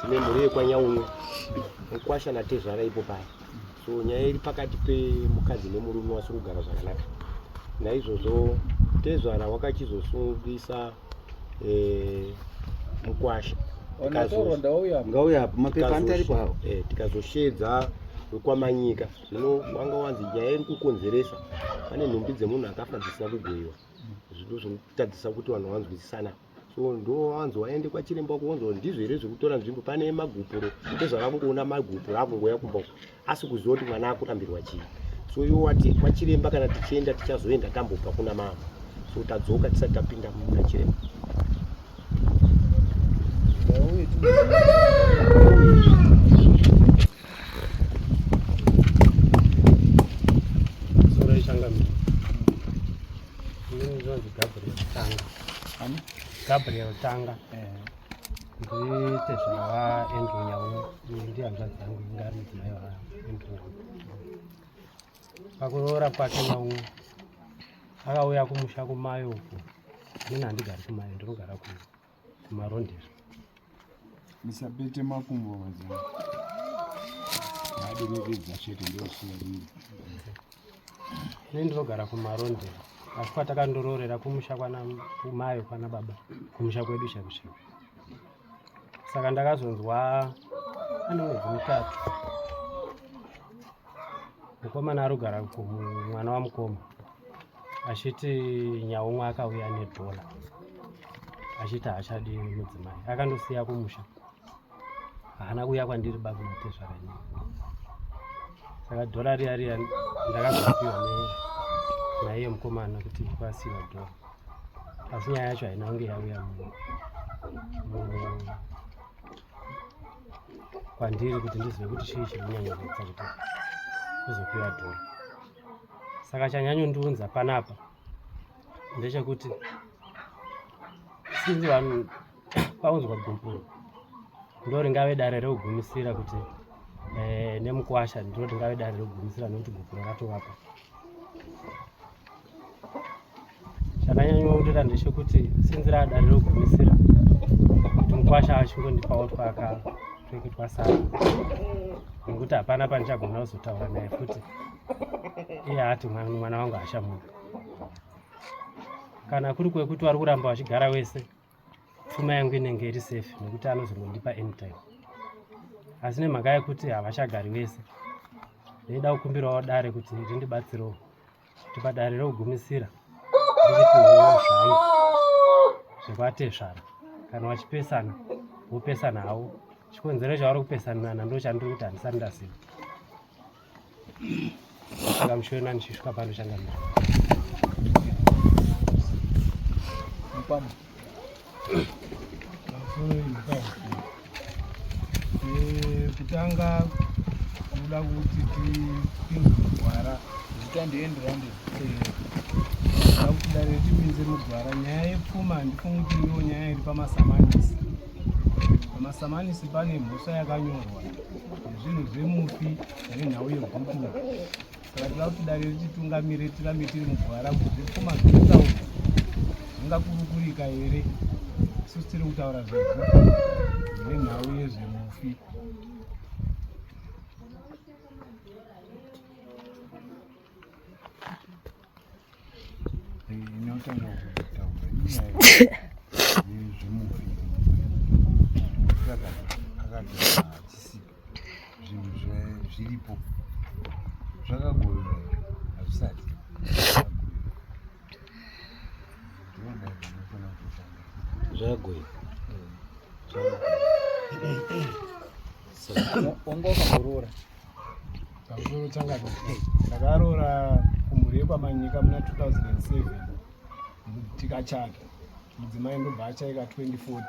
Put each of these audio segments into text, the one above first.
Tine mhuri yekwaNyaumwe, mukwasha natezvara ipo paya. So nyaya iri pakati pemukadzi nemurume wasiri kugara zvakanaka. Naizvozvo tezvara wakachizosungisa eh, mukwasha. Ngauya apo mapepa anotaripo awo. Eh, tikazoshedza wekwaManyika. Zvino wanga wanzi nyaya iri kukonzeresa pane nhumbi dzemunhu akafa dzisina kugoiwa. Zvino zvokutadzisa kuti vanhu vanzwisisana. So ndo wanzi waende kwachiremba wako wonzi ndizvo here zvekutora nzvimbo pane magupuro ndezvavakungoona magupuro akungouya kumba uko asi kuziva kuti mwana akurambirwa chii. So iwo wati kwachiremba kana tichienda tichazoenda tambobva kuna mama. So tadzoka tisati tapinda kuna chiremba. Soro changamire. Inini ndinonzi Gabriel Tanga. Ani? Gabriel Tanga. Eh. Ndiri tezvara waAndrew Nyaumwe. Uyu ndiye hanzvadzi yangu inga ari mudzimai waAndrew Nyaumwe. Pakuroora kwake Nyaumwe akauya kumusha kumayo uko. Inini handigari kumayo, ndinogara kumarondera. Musapete makumbo vazana. Aderekedza chete ndosiyani. Ini ndinogara kumarondera asi kwatakandoroorera kumusha kwana kumayo kwana baba kumusha kwedu chaiko chaiko. Saka ndakazonzwa ane mwedzi mitatu mukomana arikugara mwana wamukoma achiti nyaumwe akauya nedhola achiti haachadi mudzimai akandosiya kumusha haana kuuya kwandiri ba kunatezvara inini saka dhola riya riya ndakazopiwa naiye mukomana kuti kwasiiwa dhola asi nyaya yacho haina kunge yauya kwandiri kuti ndizive kuti chii chiri kunyanyonetsa kuti kuzopiwa dhola. Saka chanyanyondiunza panapa ndechekuti sinzi vanhu paunzwa gupuro ndo ringave dare rekugumisira kuti eh, nemukwasha ndiro ringave dare rekugumisira nekuti gupuro ratovapa. Chakanyanyondira ndechekuti sinzi raadare rekugumisira kuti mukwasha achingondipawo twaka tweke twasara nekuti hapana pandichagona kuzotaura naye futi iye ati mwana wangu hachamuda. Kana kuri kwekuti vari kuramba vachigara wese pfuma yangu inenge iri safe nekuti anozongondipa anytime, asi nemhaka yekuti havachagari wese ndaida kukumbirawo dare kuti rindibatsirewo kuti padare rekugumisira ndichipiwawo zvangu zvekwaTezvara. Kana vachipesana vopesana havo, chikonzero chavari kupesanana ndo chandiri kuti handisati ndaziva. Saka muchiona ndichisvika pano changamira. Mupamo. Kutanga kuda kuti tipinze mugwara zita ndienderande kuda kuti dare tipinze mugwara nyaya yepfuma handifungi kuti ndiyo nyaya iri pamasamanisi. Pamasamanisi pane mhosva yakanyorwa yezvinhu zvemufi nenhau yegupuro. Saka tinoda kuti dare rititungamire tirambe tiri mugwara kuti zvepfuma zviri kutaurwa zvingakurukurika here. Isusu tiri kutaura zvegupuro nenhau yezvemufi. Inotanga kutaura inyaya yezvemufi. Akati hachisipo zvinhu zviripo zvakagoverwa here hazvisati zvakagoverwa. Wanga wakamboroora? Pamusoro changamire, ndakaroora kumhuri yekwaManyika muna 2007 tikachata. Mudzimai ndobva achaika 2014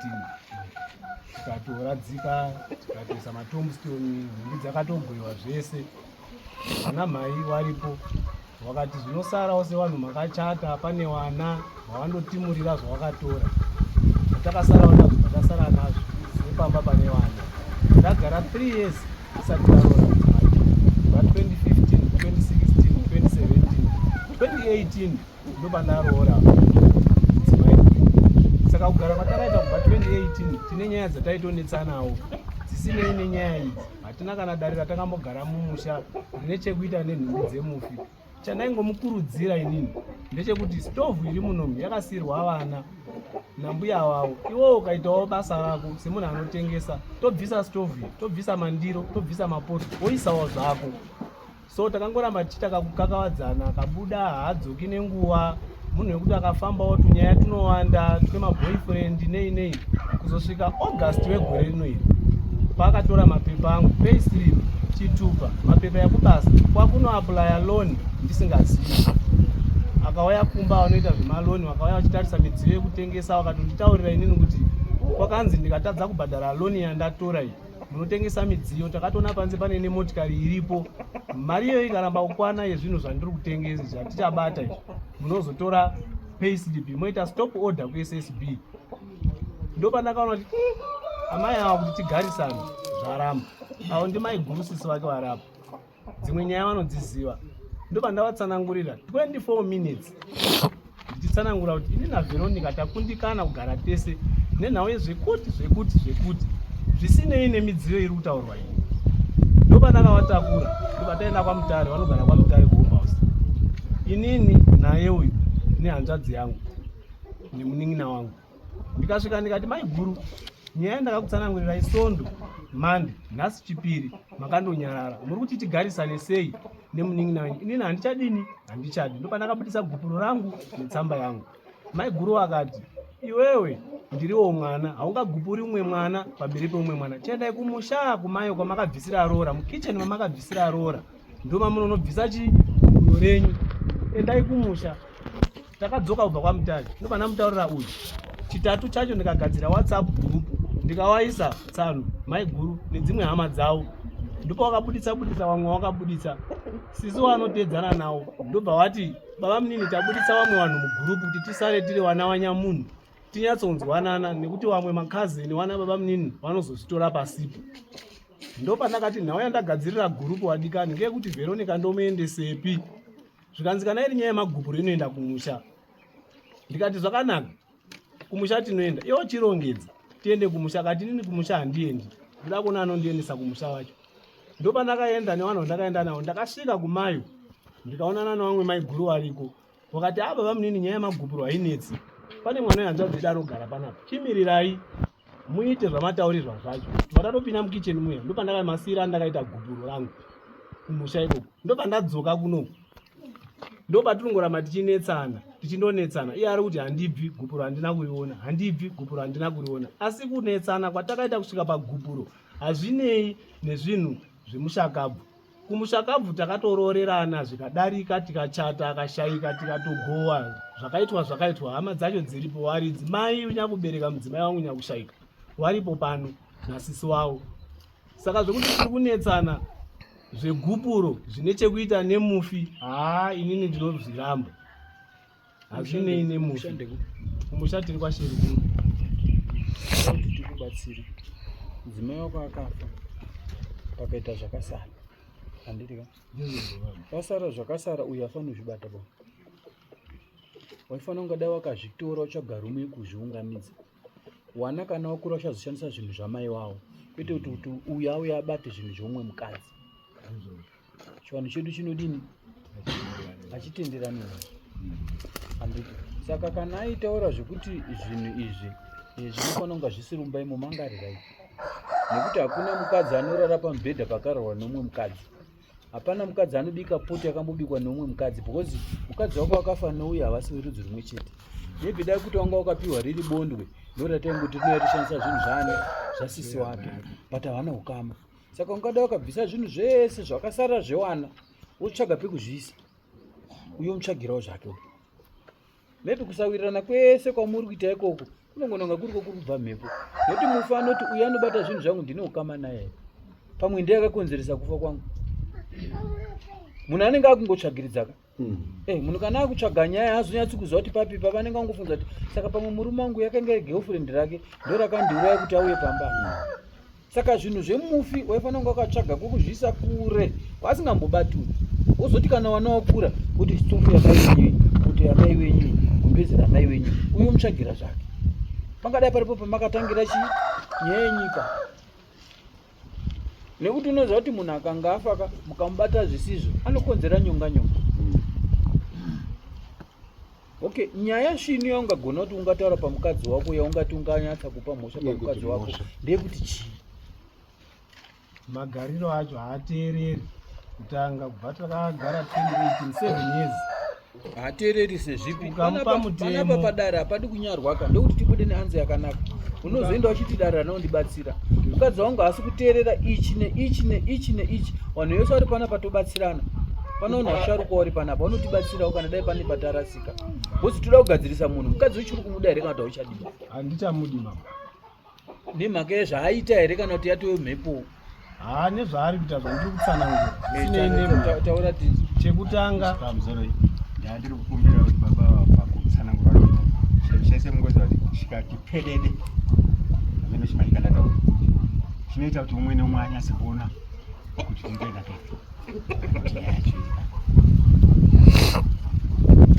tikatoradzika tikatoisa matombstone, nhumbi dzakatogwewa zvese. Vana mhai waripo wakati zvinosarawo sevanhu makachata pane wana vawandotimurira zvawakatora takasarawo nazvo takasara nazvo sepamba pane wana ndagara 3 years isati ndaroora mudzimai kubva 2015 2016 2017 2018 ndopandaroora mudzimai. Saka kugara kwatakaita kubva 2018 tine nyaya dzataitonetsanawo. Dzisinei nenyaya idzi, hatina kana dare ratakambogara mumusha rine chekuita nenhumbi dzemufi. Chandaingomukurudzira inini ndechekuti stovhu iri munomu yakasiirwa vana nambuya wavo. Iwewo ukaitawo basa rako semunhu anotengesa, tobvisa stovhu iyi, tobvisa mandiro, tobvisa mapoto, woisawo zvako. So takangoramba tichiita kakukakavadzana, akabuda haadzoki nenguva, munhu wekuti akafambawo tunyaya tunowanda twemaboyfriend nei nei, kuzosvika August wegore rino iri paakatora mapepa angu, payslip, chitupa, mapepa ekubasa, kwakunoaplya loan ndisingazivi. Akauya kumba vanoita zvemaloni, vakauya vachitarisa midziyo yekutengesa, vakatonditaurira inini kuti kwakanzi ndikatadza kubhadhara loan yandatora iyi munotengesa midziyo, takatoona panze pane nemotikari iripo, mari iyoyo ikaramba kukwana yezvinhu zvandiri kutengesa zvatichabata izvi, munozotora payslip moita stop order kuSSB. Ndopandakaona kuti amai ava kuti tigarisane zvaramba. Avo ndimai guru sisi vake varapa, dzimwe nyaya vanodziziva. Ndopandavatsanangurira 24 minutes ndichitsanangura kuti ini naVeronica takundikana kugara tese nenhau yezvekuti zvekuti zvekuti zvisinei nemidziyo iri kutaurwa iyi. Ndopandakavatakura ndopataenda kwaMutare, vanogara kwaMutare kuHope House, inini naye uyu nehanzvadzi yangu nemunin'ina wangu. Ndikasvika ndikati, mai guru, nyaya ndakakutsanangurirai Sondo Mande, nhasi Chipiri, makandonyarara, muri kuti tigarisane sei nemunin'ina wenyu? Inini handichadini, handichadi. Ndopandakabudisa gupuro rangu netsamba yangu. Mai guru akati, iwewe ndiriwo mwana, haungagupuri umwe mwana pamberi peumwe mwana. Chiendai kumusha kumayo kwamakabvisira roora, mukicheni mamakabvisira roora ndomamunonobvisa chi gupuro renyu, endai kumusha. Takadzoka kubva kwaMutare, ndopandamutaurira uyu Chitatu chacho ndikagadzira WhatsApp group, ndikawaisa tsano mai guru nedzimwe hama dzavo, ndipo wakabuditsa buditsa vamwe, wakabuditsa sisi wanotedzana nawo, ndobva wati baba munini tabuditsa vamwe vanhu mugurupu kuti tisare tiri vana vanyamunhu tinyatsonzwanana, nekuti vamwe makazini wana baba munini vanozozvitora pasipo. Ndopandakati nhau yandagadzirira gurupu wadikani ngeyekuti Veronica ndomuendesepi? Zvikanzi kana iri nyaya yemagupuro inoenda kumusha. Ndikati zvakanaka, kumusha tinoenda, iwo chirongedza tiende kumusha. Akati inini kumusha handiendi, ndoda kuona anondiendesa kumusha wacho. Ndopandakaenda nevanhu vandakaenda navo, ndakasvika kumayo ndikaonana nevamwe maiguru variko, wakati a baba munini nyaya yemagupuro hainetsi, pane mwana wehanzvadzi yedu anogara panapa, chimirirai muite zvamataurirwa zvacho. Vatatopinda mukicheni muya, ndopandakamasiyira andakaita gupuro rangu kumusha ikoko. Ndopandadzoka kunoku, ndopatinongoramba tichinetsana, tichindonetsana. Iye ari kuti handibvi, gupuro handina kuriona, handibvi, gupuro handina kuriona. Asi kunetsana kwatakaita kusvika pagupuro hazvinei nezvinhu zvemushakabvu. Kumushakabvu takatoroorerana zvikadarika, tikachata, akashaika, tikatogowa, zvakaitwa zvakaitwa, hama dzacho dziripo, waridzi mai nyakubereka mudzimai wangu nyakushaika waripo pano nasisi wavo. Saka zvekuti tiri kunetsana zvegupuro zvine chekuita nemufi, haa inini ndinozviramba, hazvinei nemufi. Kumusha tiri kwaSherukuru. Kuti tikubatsire, mudzimai wako akafa pakaita zvakasara, handiti ka? Pasara zvakasara, uyu afanira kuzvibata ba, waifanira kunga dai wakazvitora utsvaga rume yekuzviunganidza. Wana kana wakura uchazoshandisa zvinhu zvamai wavo, kwete kuti kuti uyu auye abate zvinhu zveumwe mukadzi. Chivanhu chedu chinodini? Hachitenderani handiti? Saka kana aitaura zvekuti zvinhu izvi zvinofanira kunga zvisiri mumba imo, mangarirai, nekuti hakuna mukadzi anorara pamubhedha pakararwa neumwe mukadzi. Hapana mukadzi anobika poto yakambobikwa neumwe mukadzi, because mukadzi wako akafa neuyu havasi verudzi rumwe chete. Maybe dai kuti wanga wakapiwa riri bondwe, ndorataingoti tinouya toshandisa zvinhu zvaani zvasisi wake, but havana ukama. Saka ungada wakabvisa zvinhu zvese zvakasara zvewana, wotsvaga pekuzviisa, uyo mutsvagirawo zvake. Maybe kusawirirana kwese kwamuri kuita ikoko kunogona kunga kuriko kuri kubva mhepo, nekuti mufi anoti uyu anobata zvinhu zvangu ndine ukama naye, pamwe ndiye akakonzeresa kufa kwangu. Munhu anenge akungotsvagiridzaka. Munhu kana akutsvaga nyaya haazonyatsi kuziva kuti papi papa, anenge angofunza kuti saka pamwe murume wangu yakanga iri girlfriend rake ndo rakandiuraya kuti auye pamba. Saka zvinhu zvemufi waifanira kunge wakatsvaga kwekuzviisa kure kwaasingambobatiwi, wozoti kana wana wakura kuti chitofu yamai wenyu, poto yamai wenyu, gumbezi ramai wenyu, uyo mutsvagira zvake. Pangadai paripo pamakatangira chii nyaya yenyika. Nekuti unoziva kuti munhu akanga afa ka mukamubata zvisizvo anokonzera nyonga nyonga. Okay, nyaya svinu yaungagona kuti ungataura pamukadzi wako yaungati unganyatsa kupa mhosva pamukadzi wako ndeyekuti chii? Magariro acho haateereri kutanga kubva takagara 2018 7 years haateereri sezvipi Ukamupa mutemo. panapa padare hapadi kunyarwa ka ndokuti tibude neanzo yakanaka unozoenda uchiti dare ranaondibatsira mukadzi wangu haasi kuteerera ichi neichi neichi neichi vanhu vese vari panapa tobatsirana pane vanhu vasharukwa vari panapa vanotibatsirawo kana dai pane patarasika bhozi toda kugadzirisa munhu mukadzi uchiri kumuda here kana kuti hauchadiwa handichamudi mama Nemhaka yezvaaita here kana kuti yatove mhepo? Haa nezvaari kuita zvandiri kutsanangura zvisinei nemhaka. Taura tinzwe. Chekutanga pamusoro ndandiri kukumbira kuti baba pakutsanangura vanoita shaise mungozi vati chikati pedede amene chimanika ndataura chinoita kuti umwe neumwe anyatse kuona kuti tiri kuenda pepi kuti nyaya yacho iri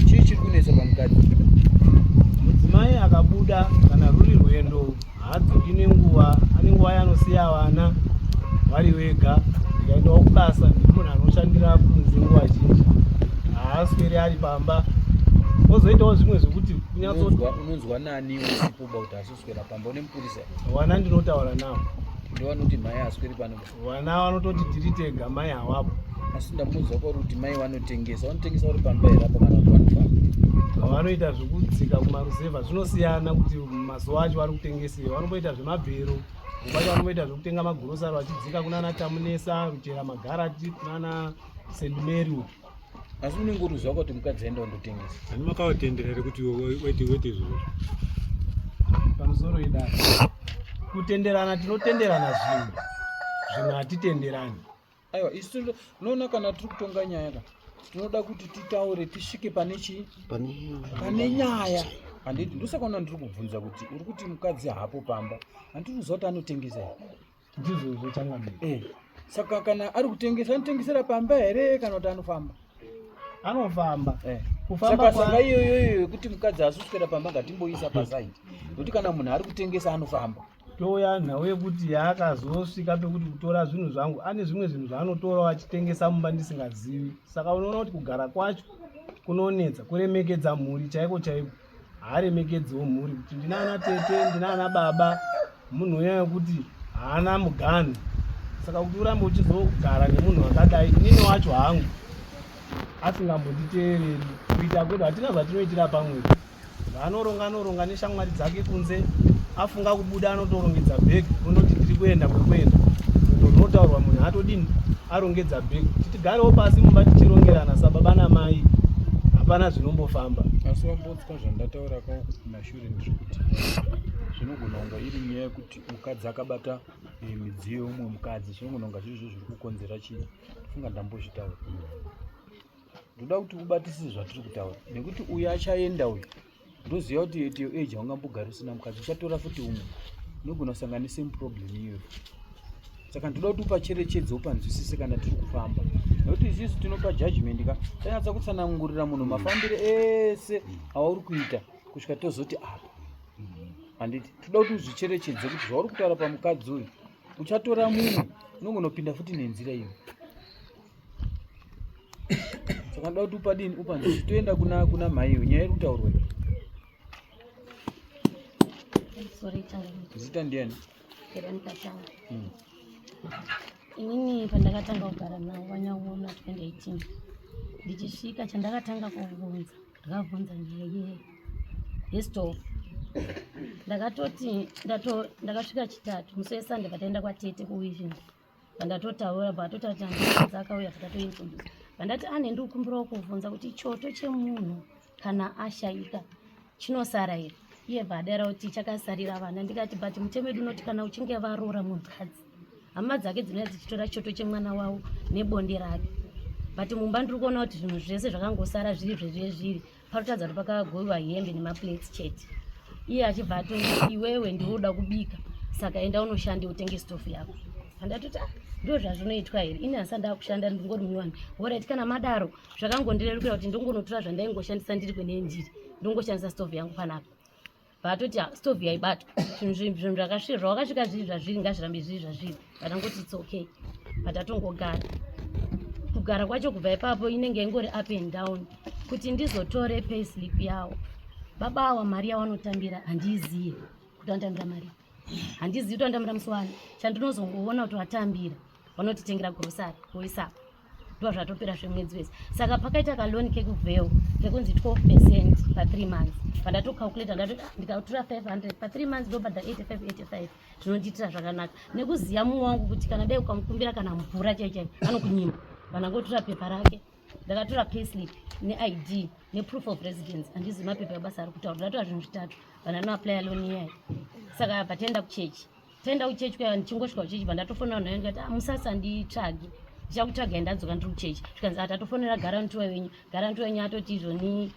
Chii chiri kunetsa pamukadzi? Mudzimai akabuda kana ruri rwendo haadzoki nenguva, ane nguva yaanosiya vana vari vega. Ndikaendawo kubasa ndiri munhu anoshandira kunze nguva zhinji, haasweri ari pamba. Kozoitawo zvimwe zvekuti kunyatso Unonzwa nani usipo ba kuti asoswera pamba une mupurisa? Vana ndinotaura navo. Ndovanoti mai asweri pano. Vana vanototi tiri tega mai hawapo. Asi ndamuudza kwauri kuti mai vanotengesa, vanotengesa vari pamba here apa kana kuti vanofamba? Vanoita zvekudzika kumaruzevha zvinosiyana kuti mazuva acho vari kutengesei. Vanomboita zvemabhero, vacho vanomboita zvekutenga magurosari vachidzika kunana Tamunesa, Ruchera Magarati, kunana St Mary uko. Asi unenge uri uziva kuti mukadzi aenda kundotengesa. Ani makawatendera here kuti waite waite izvozvo? Pamusoro idare. Kutenderana tinotenderana zvimwe. Zvimwe hatitenderani. Aiwa isu unoona kana tiri kutonga nyaya ka tinoda kuti titaure tisvike pane chii? Pane nyaya. Handiti ndosaka unoona ndiri kubvunza kuti uri kuti mukadzi haapo pamba. Handiri kuziva kuti anotengesa here? Ndizvozvo changamire. Eh. Saka kana ari kutengesa anotengesera pamba here kana kuti anofamba? Anofamba. Eh. Kufamba Saka saka iyoyo iyoyo yekuti mukadzi asuswera pamba ngatimboisa pasaidi. Nokuti kana munhu ari kutengesa anofamba. Touya nhau yekuti yaakazosvika pekuti kutora zvinhu zvangu ane zvimwe zvinhu zvaanotorawo achitengesa mumba ndisingazivi. Saka unoona kuti kugara kwacho kunonetsa kuremekedza mhuri chaiko chaiko. haaremekedziwo mhuri kuti ndina ana tete ndina ana baba munhu uya wekuti haana muganhu saka kuti urambe uchizogara nemunhu akadai inini wacho hangu asingambonditeereri kuita kwedu hatina zvatinoitira pamwe zvaanoronga anoronga neshamwari dzake kunze afunga kubuda anotorongedza bhegi onoti ndiri kuenda kwekuenda rwendo runotaurwa munhu atodini arongedza bhegi kuti tigarewo pasi mumba tichirongerana sababa namai hapana zvinombofamba asi wambotswa zvandataura ka kumashure ndezvekuti zvinogona kunga iri nyaya yekuti mukadzi akabata eh, midziyo yeumwe mukadzi zvinogona kunga zviri zvo zviri kukonzera chii funga ndambozvitaura ndoda kuti ubatisise zvatiri kutaura nekuti uyu achaenda uyu ndoziva kuti at your age haungambogari usina mukadzi uchatora futi umwe unogona kusangana nesame problem iyoyo saka ndoda kuti upacherechedze upanzwisise kana tiri kufamba nekuti isisu tinopa judgment ka tanyatsa kutsanangurira munhu mafambiro ese auri kuita kusvika tozoti apa handiti toda kuti uzvicherechedze kuti zvauri kutaura pamukadzi uyu uchatora mumwe unongonopinda futi nenzira iyo saka ndoda kuti upadini upanzi toenda kuna kuna mhai iyo nyaya iri kutaurwa iyo zita ndiyani hmm. Inini pandakatanga kugara navo vanyaona 2018 ndichisvika chandakatanga kuvhunza ndakavhunza nyaya yestove ndakatoti ndakasvika chitatu musi wesande pataenda kwatete kuwishin pandatotaura patotati handizi akauya patatointroduce pandati ane ndikukumbirawo kuvhunza kuti choto chemunhu kana ashaika chinosara here iye bva kuti chakasarira vana ndikati but mutemo wedu unoti kana uchinge varoora munhukadzi hama dzake dzinouya dzichitora choto chemwana wavo nebonde rake but mumba ndiri kuona kuti zvinhu zvese zvakangosara zviri zvezviye zviri parutadza kuti pakagoviwa hembe nemaplates chete iye achibva atoti iwewe ndiwe uda kubika saka enda unoshande utenge stofu yako andatoti ah, ndo zvazvinoitwa here ini hasa ndakushanda ndingori munyowani horit kana madaro zvakangondirerukira kuti ndongonotora zvandaingoshandisa ndiri kwenee ndiri ndongoshandisa stofu yangu panapa. Vatoti ah, stove yaibatwa zvinhu zvinhu zvakasvira zvawakasvika zviri zvazviri ngazvirambe zviri zvazviri. Vatangoti it's okay. Vatatongogara. Kugara kwacho kubva ipapo inenge ingori up and down kuti ndizotore pay slip yawo. Baba awa mari yawanotambira handiiziye kuti vanotambira mari. Handizivi kuti vanotambira musi wani. Chandinozongoona kuti vatambira vanotitengera grocery voisa apa. Ndo zvatopera zvemwedzi wese. Saka pakaita kaloni kekubveo kekunzi 12 percent pa 3 months. Pandatocalculata ndati ah, ndikatora 500 pa 3 months ndobhadha 85 85 zvinondiitira zvakanaka. Nekuziva mumwe wangu kuti kana dai ukamukumbira kana mvura chai chai anokunyima. Vanangotora pepa rake. Ndakatora payslip neID neproof of residence. Handizivi mapepa ebasa ari kutaura. Ndakatora zvinhu zvitatu. Vananoaplya loan iyayi. Saka apa taenda kuchechi. Taenda kuchechi kuya ndichingosvika kuchechi pandatofonera naye ndikati ah, musasanditsvage ndichakutsvagai ndadzoka ndiri kuchechi zvikanzi ah, tatofonera garantiwa wenyu garantiwa wenyu atoti izvoni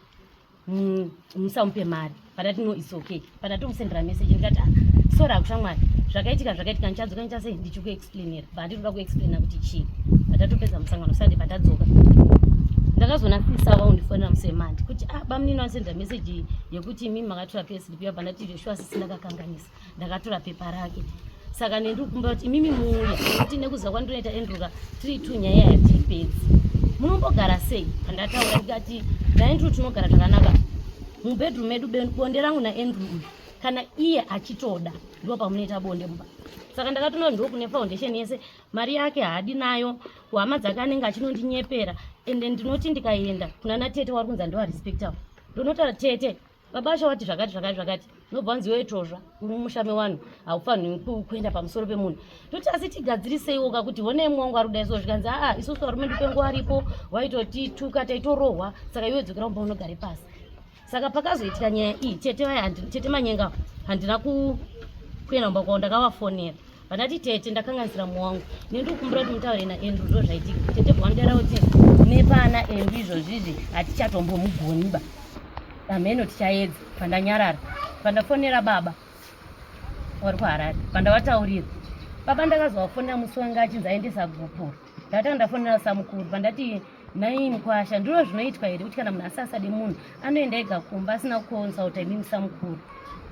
mm, musamupe mari pandati no its okay pandatomusendera message ndikati ah, sorry akushamwari zvakaitika zvakaitika ndichadzoka ndichasei ndichikuexplainera but ndinoda kuexplaina kuti chii patatopedza musangano sunday patadzoka ndakazoona sisa vaundifonera musemandi kuti ah bamunini vanisendera message yekuti imimi makatora payslip yabva ndati zveshuwa sisi ndakakanganisa ndakatora pepa rake saka nendikukumba kuti imimi muuye nekuti nekuziva kwandinoita andrew ka tiri two nyaya yatiipedzi munombogara sei pandataura ndikati naandrew tinogara zvakanaka mubedroom medu bonde rangu naandrew uyu kana iye achitoda ndipo pamunoita bonde mumba saka ndakatoona ndokune foundation yese mari yake haadi nayo kuhama dzake anenge achinondinyepera ende ndinoti ndikaenda kuna natete wari kunzi andiwarespectavo ndonotaura tete Baba acho vati zvakati zvakati zvakati nobva wanzi iwe tozva uri mumusha mewanhu haufanirwi kuenda pamusoro pemunhu toti asi tigadziriseiwo ka kuti honai mwangu ari kudai so zvikanzi aa isusu varume ndipengo aripo waitotituka taitorohwa saka iwe dzokera kumba unogare pasi saka pakazoitika nyaya iyi tete vaya tete manyenga handina kuenda kumba kwavo ndakavafonera Vandati tete ndakanganisira mumwe wangu nendikukumbira kuti mutaure naAndrew ndo zvaitika. Tete bwandera kuti nepana Andrew izvozvizvi hatichatombomugoniba. Hameno tichaedza pandanyarara. Pandafonera baba vari kuHarare pandavataurira. Baba ndakazovafonera musi wanga achinzi aendesa gupuro. Ndatanga ndafonera samukuru pandati Nhai mkwasha ndiro zvinoitwa here kuti kana munhu asasade munhu anoenda ega kumba asina kukonsulta imimi samukuru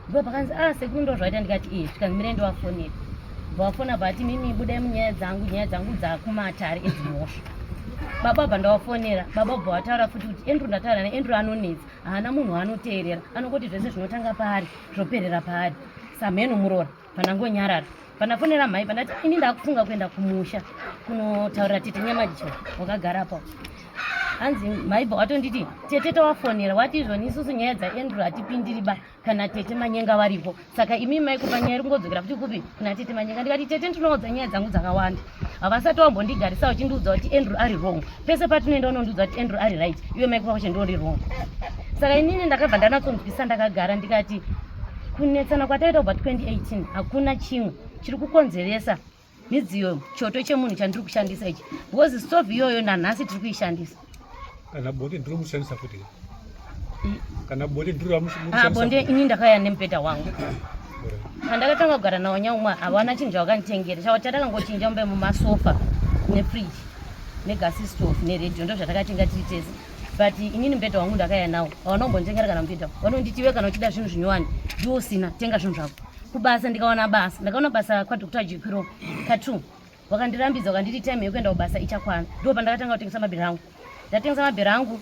ndipo pakanzi ah sekuru ndo zvaita ndikati eh zvikanzi mirai ndovafonera vafona vati mimi budai munyaya dzangu nyaya dzangu dzakumatare edzimhosva baba bva ndavafonera baba bva vataura futi kuti andrew ndataura naandrew anonetsa haana munhu waanoteerera anongoti zvese zvinotanga paari zvoperera paari samheno muroora Pandangonyarara pandafonera mhai pandati ini ndakufunga kuenda kumusha kunotaurira tete nyamajiwa wakagara apo hanzi mhaibva watonditi tete tawafonera wati izvoni isusu nyaya dzaandrew hatipindiri ba kana tete manyenga varipo saka imi mai kupa nyaya iri kungodzokera futi kupi kuna tete manyenga ndikati tete ndinoudza nyaya dzangu dzakawanda havasati wambondigarisa uchindiudza kuti andrew ari wrong pese patinoenda unondiudza kuti andrew ari right iwe mai kupa kwacho ndori wrong saka inini ndakabva ndanatsonzwisa ndakagara ndikati kunetsana kwataita kubva 2018 hakuna chimwe chiri kukonzeresa midziyo choto chemunhu chandiri kushandisa ichi because stove iyoyo nanhasi tiri kuishandisa kana bonde ndiri kushandisa futi kana bonde ndiri ah, bonde ini ndakauya nemupeta wangu pandakatanga kugara nawo nyaumwe havana chinhu chavakanditengera chavo chatakangochinja mumba mumasofa nefridge negasi stove neredio ndo zvatakatenga tiri tese but inini mubhedha wangu ndakaya nawo hawana kumbonditengera kana mubhedha vanonditi iwe kana uchida zvinhu zvinyowani ndiwo usina tenga zvinhu zvako kubasa ndikawana basa ndakaona basa kwadr jikwiro katu wakandirambidza wakanditi time yekuenda kubasa ichakwana ndo pandakatanga kutengesa mabhero angu ndatengesa mabhero angu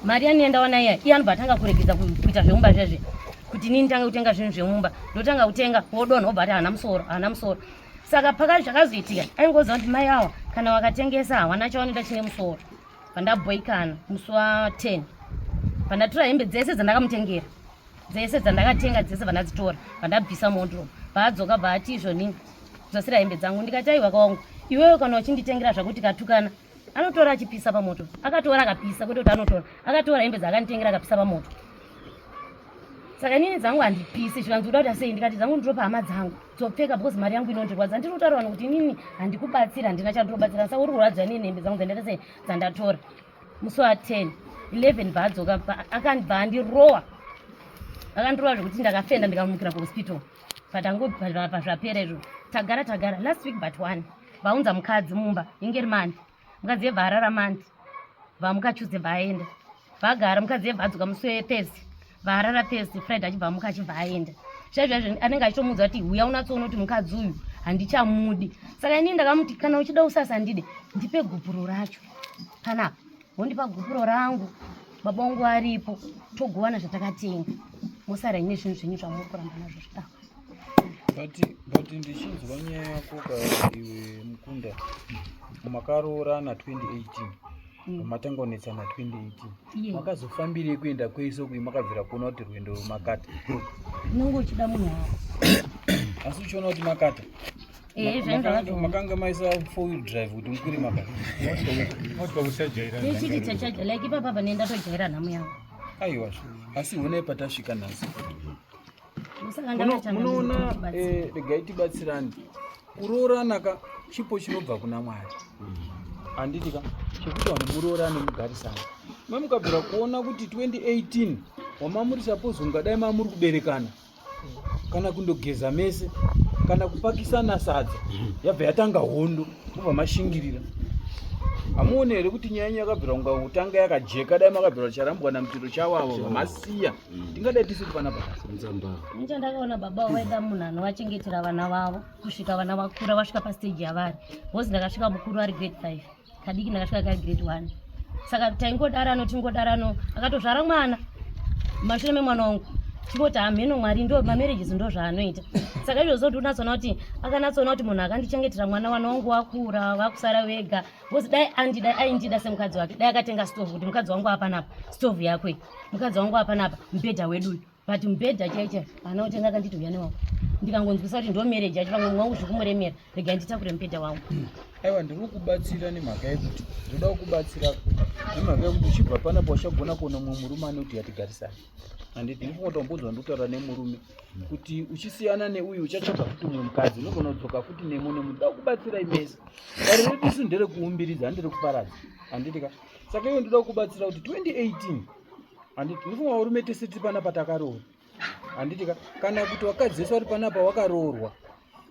mari yaniye ndawana iya iye anobva atanga kuregedza kuita zvemumba zvezve kuti inini tange kutenga zvinhu zvemumba ndotanga kutenga wodonha wobva ati haana musoro haana musoro saka pakati zvakazoitika aingoziva kuti mai awa kana vakatengesa hawana chavanoita chine musoro pandabhoikana musi wa 10 pandatora hembe dzese dzandakamutengera dzese dzandakatenga dzese vandadzitora vandabvisa muwodrobe vaadzoka bvaati izvoni dzosera hembe dzangu ndikati aiwa kawangu iwewe kana uchinditengera zvakuti katukana anotora achipisa pamoto akatora akapisa kwete kuti anotora akatora hembe dzaakanditengera akapisa pamoto saka inini dzangu handipisi zvikanzi uda kuita sei ndikati dzangu ndinopa hama dzangu dzopfeka because mari yangu inondirwadza ndiri kutaura vanhu kuti inini handikubatsira handina chandinobatsira saka uri kurwadziwa nini hembe dzangu dzandaita sei dzandatora musi wa 10 11 bvaadzoka akandibva andirowa akandirowa zvekuti ndakafenda ndikamukira kuhospital patangobva zvapera izvo tagara tagara last week but one vaunza mukadzi mumba inge iri mandi mukadzi yebva arara mandi vamuka tuesday bvaaenda vagara mukadzi yebva adzoka musi wethursday Vaarara Thursday, Friday achibva amuka achibva aenda. Zvaizvo anenge achitomuudza kuti huya unatsoona kuti mukadzi uyu handichamudi. Saka inini ndakamuti kana uchida usasandide ndipe gupuro racho panapa, wondipa gupuro rangu, baba wangu aripo, togovana zvatakatenga, mosara ine zvinhu zvenyu zvamuri kuramba nazvo zvidako. But ndichinzwa nyaya yako ka iwe mukunda, makaroorana 2018, matanga kunetsana 2018. Makazofambirei kuenda kwese uku makabvira kuona kuti rwendo makata? Unenge uchida munhu wako. Asi uchiona kuti makata? Makanga maisa four wheel drive kuti mukwire makata. Tichiti tachaja like ipapa pane ndatojaira nhamo yangu. Aiwa, asi honai patasvika nhasi. Munoona, regai tibatsirane. Kuroorana ka chipo chinobva kuna Mwari, handiti ka? Chekuti vanhu muroorane mugarisane. Mamukabvira kuona kuti 2018 wamamuri suppose ungadai mamuri kuberekana kana kundogeza mese kana kupakisana sadza, yabva yatanga hondo, mobva mashingirira. Hamuone here kuti nyaya yenyu yakabvira kunga kutanga yakajeka? Dai makabvira charambwa namutiro chavo avo vamasiya, tingadai tisiri panapa. Nichandakaona baba vaida munhu anovachengetera vana vavo kusvika vana vakura vasvika pastage yavari, because ndakasvika mukuru ari grade 5, kadiki ndakasvika kari grade 1. Saka taingodarano tingodarano, akatozvara mwana mashure memwana wangu, tingoti hamheno, Mwari ndo mamarriages ndo zvaanoita. Saka izvozvo kuti unatsoona kuti akanatsoona kuti munhu akandichengetera mwana, wana wangu wakura vakusara vega, because dai andida, aindida semukadzi wake, dai akatenga stove kuti mukadzi wangu apanapa, stove yakwe, mukadzi wangu apanapa, mubhedha wedu uyu. But mubhedha chaicha haana kutenga, akanditi uya newangu. Ndikangonzwisa kuti ndo marriage yacho, pamwe mwangu zvikumuremera, regai nditakure mubhedha wangu. Aiwa, ndiri kukubatsira nemhaka yekuti ndoda kukubatsira nemhaka yekuti uchibva panapa uchagona kuona mumwe murume anoti yatigarisana, handiti? Ndinofunga kuti wambonzwa ndikutaura nemurume kuti uchisiyana neuyu uchatsvaga futi umwe mukadzi, unogona kudzoka futi nemo nemo. Ndoda kukubatsirai mese. Dare redu isu nderekuumbiridza, handerekuparadza, handiti ka? Saka iwe ndoda kukubatsira kuti 2018, handiti? Ndinofunga varume tese tiri panapa takaroora, handiti ka? Kana kuti vakadzi vese vari panapa wakaroorwa,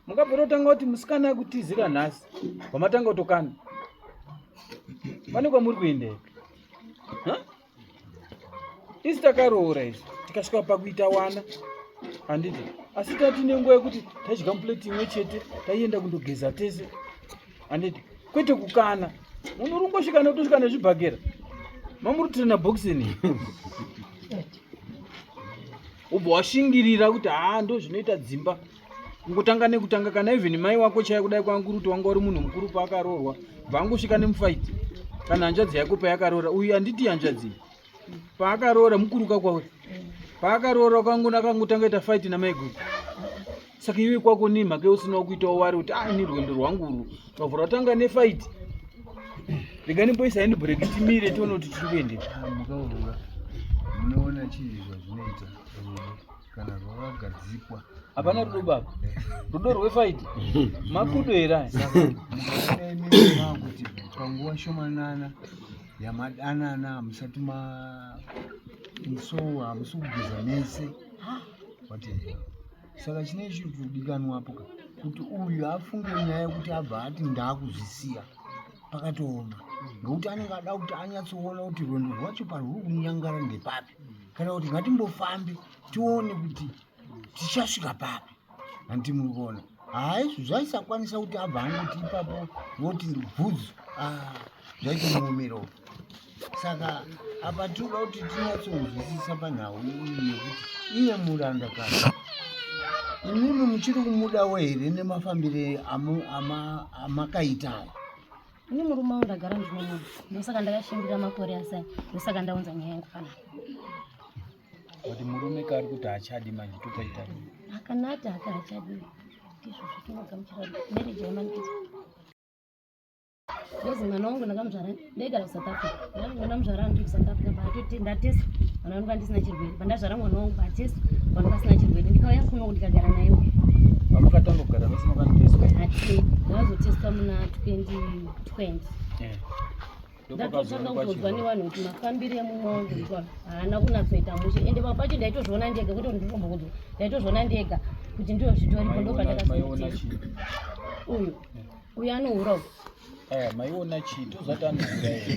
mungabva totanga kuti musikana akutizira nhasi, vamatanga kutokana, pane kwamuri kuendera? Isi takaroora isi tikasvika pakuita wana, handiti? Asi tatine nguva yekuti tadya mupuleti imwe chete, taienda kundogeza tese, handiti? Kwete kukana, munhu uri kungosvika nekutosvika nezvibhakera, mamuri kutirena boxing, ubva washingirira kuti haa, ndo zvinoita dzimba, kungotanga nekutanga. Kana even mai wako chaiye, kudai kwanguri kuti wanga uri munhu mukuru paakaroorwa, bva angosvika nemufight. Kana hanzvadzi yako payakaroora, uyu handiti hanzvadzi, paakaroora mukuruka kwauri, paakaroora kwangona akangotanga ita fight namaiguru. Saka iwe kwako nemhaka yeusina kuitawo wari kuti ah, ini rwendo rwangu urwu rwabva rwatanga nefight, rega ndimboisa handbrake timire tione kuti tiri kuendepi. Mukaurura munoona chii zvazvinoita rudo kana rwakagadzikwa. Hapana rudo baba, rudo rwefight makudo here aya? Saka mukaona imimi maakuti panguva shomanana yamadanana hamusati ma so hamusi kugeza mese whatever. Saka chinee chiri kutodikanwapo ka kuti uyu afunge nyaya yekuti abva ati ndaakuzvisiya pakatooma, ngekuti anenge ada kuti anyatsoona kuti rwendo rwacho parwuri kunyangara ndepapi, kana kuti ngatimbofambe tione kuti tichasvika papi, handiti muri kuona? Haizvo zvaisakwanisa kuti abva angoti ipapo voti bvudzu, zvaitomuomerawo. Saka apa tinoda kuti tinyatsonzwisisa panhau iyi yekuti iye muranda kana imimi muchiri kumudawo here nemafambire amakaita aya? Ini murume wangu ndagara ndinomuda, ndosaka ndakashingirira makore asaya, ndosaka ndaunza nyaya yangu panapa. Kuti murume kaari kuti haachadi manje, topaita? Akanati aka hachadi, ndizvo zvatinogamuchira, marriage yamanikidzwa. Because mwana wangu ndakamuzvara ndaigara kuSouth Africa, ndakangona ndiri kuSouth Africa, patoti ndatesta mwana wangu andisina chirwere, pandazvara mwana wangu patesta mwana pasina chirwere, ndikauya kuno ndikagara naye. Pamakatanga kugara mese makandotestwa? Hati, ndakazotestwa muna 2020. Ndatotanga kutodzwa nevanhu kuti mafambiro emumwe wangu ndikwa haana kunatsoita mushe, ende pamwe pacho ndaitozviona ndega kuti ndirikumbokudzwa, ndaitozviona ndega kuti ndizvo zvitoripo. Maiona Ndopandakazotesta. chii? Uyu uyu anohura uyu. Aya maiona chii tozati anohura here?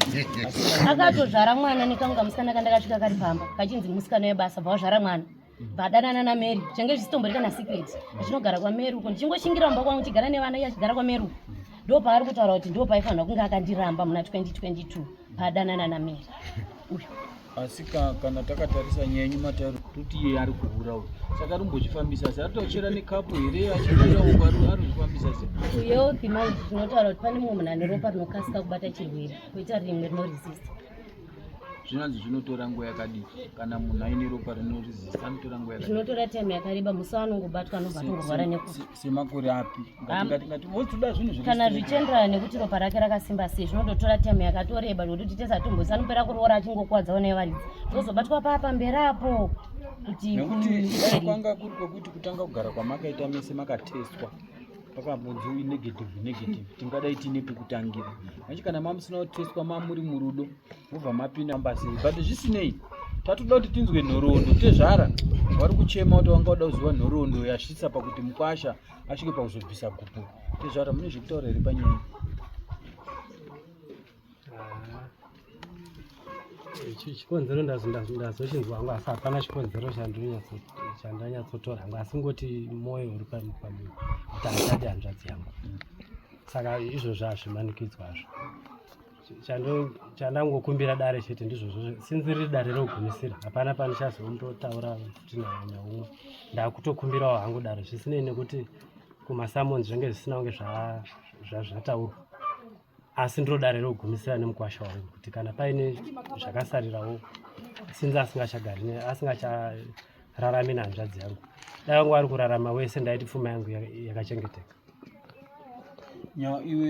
Asi maiona Akatozvara mwana nekamwe kamusikana kandakasvika kari pamba kachinzi musikana webasa bva wazvara mwana. Vadanana naMary change zvisitombori kana secret. Ndichinogara kwaMary uko ndichingoshingira mumba kwangu chigara nevana iye achigara kwaMary uko. Ndo paari kutaura kuti ndo paaifanirwa kunge akandiramba muna 2022 paadanana naMary. Uyu. Asi kana takatarisa nyaya yenyu matauro toti iye ari kuhura uyu saka arimbochifambisa sei aritochera nekapu here achihura uku ari kuzvifambisa sei Kuhealth manje tinotaura kuti pane mumwe munhu ane ropa rinokasika kubata chirwere koita rimwe rinoresista. Zvinonzi zvinotora nguva yakadii kana munhu aine ropa rinoresista anotora nguva yakadii? Zvinotora time yakareba musi waanongobatwa anobva atongorwara nekufa. Semakore api? Ngati votoda zvinhu zviri Kana straight. zvichienderana nekuti ropa rake rakasimba sei zvinototora time yakatoreba zvekuti tese atombozi anopera kuroora achingokwadzawo nevaridzi zvozobatwa paa pamberi apo kuti Nekuti dai kwanga kuri kwekuti kutanga kugara kwamakaita mese makatestwa pakambonzi uyu negative negative tingadai tiine pekutangira manje kana mamusina kutestwa mamuri murudo mobva mapinda mba sei but zvisinei tatoda kuti tinzwe nhoroondo tezvara vari kuchema kuti vanga vada kuziva nhoroondo yasvitsa pakuti mukwasha asvike pakuzobvisa gupuro tezvara mune zvekutaura here panyaya Chikonzero ndazochinzwa hangu asi hapana chikonzero chandanyatsotora hangu asi ngoti mwoyo uri pamunhu kuti achadi hanzvadzi yangu saka izvozvo hazvimanikidzwa hazvo chandangokumbira dare chete ndizvozvo sinzi riri dare rogumisira hapana pandichazondotaura kuti naumwe ndakutokumbirawo hangu dare zvisinei nekuti kumasamons zvinge zvisina kunge zvataurwa asi ndiro dare rogumisira nemukwasha wangu kuti kana paine zvakasarirawo sinzi asingachagari asingachararami nehanzvadzi yangu dai wangu ari kurarama wese ndaiti pfuma yangu yakachengeteka. Nya iwe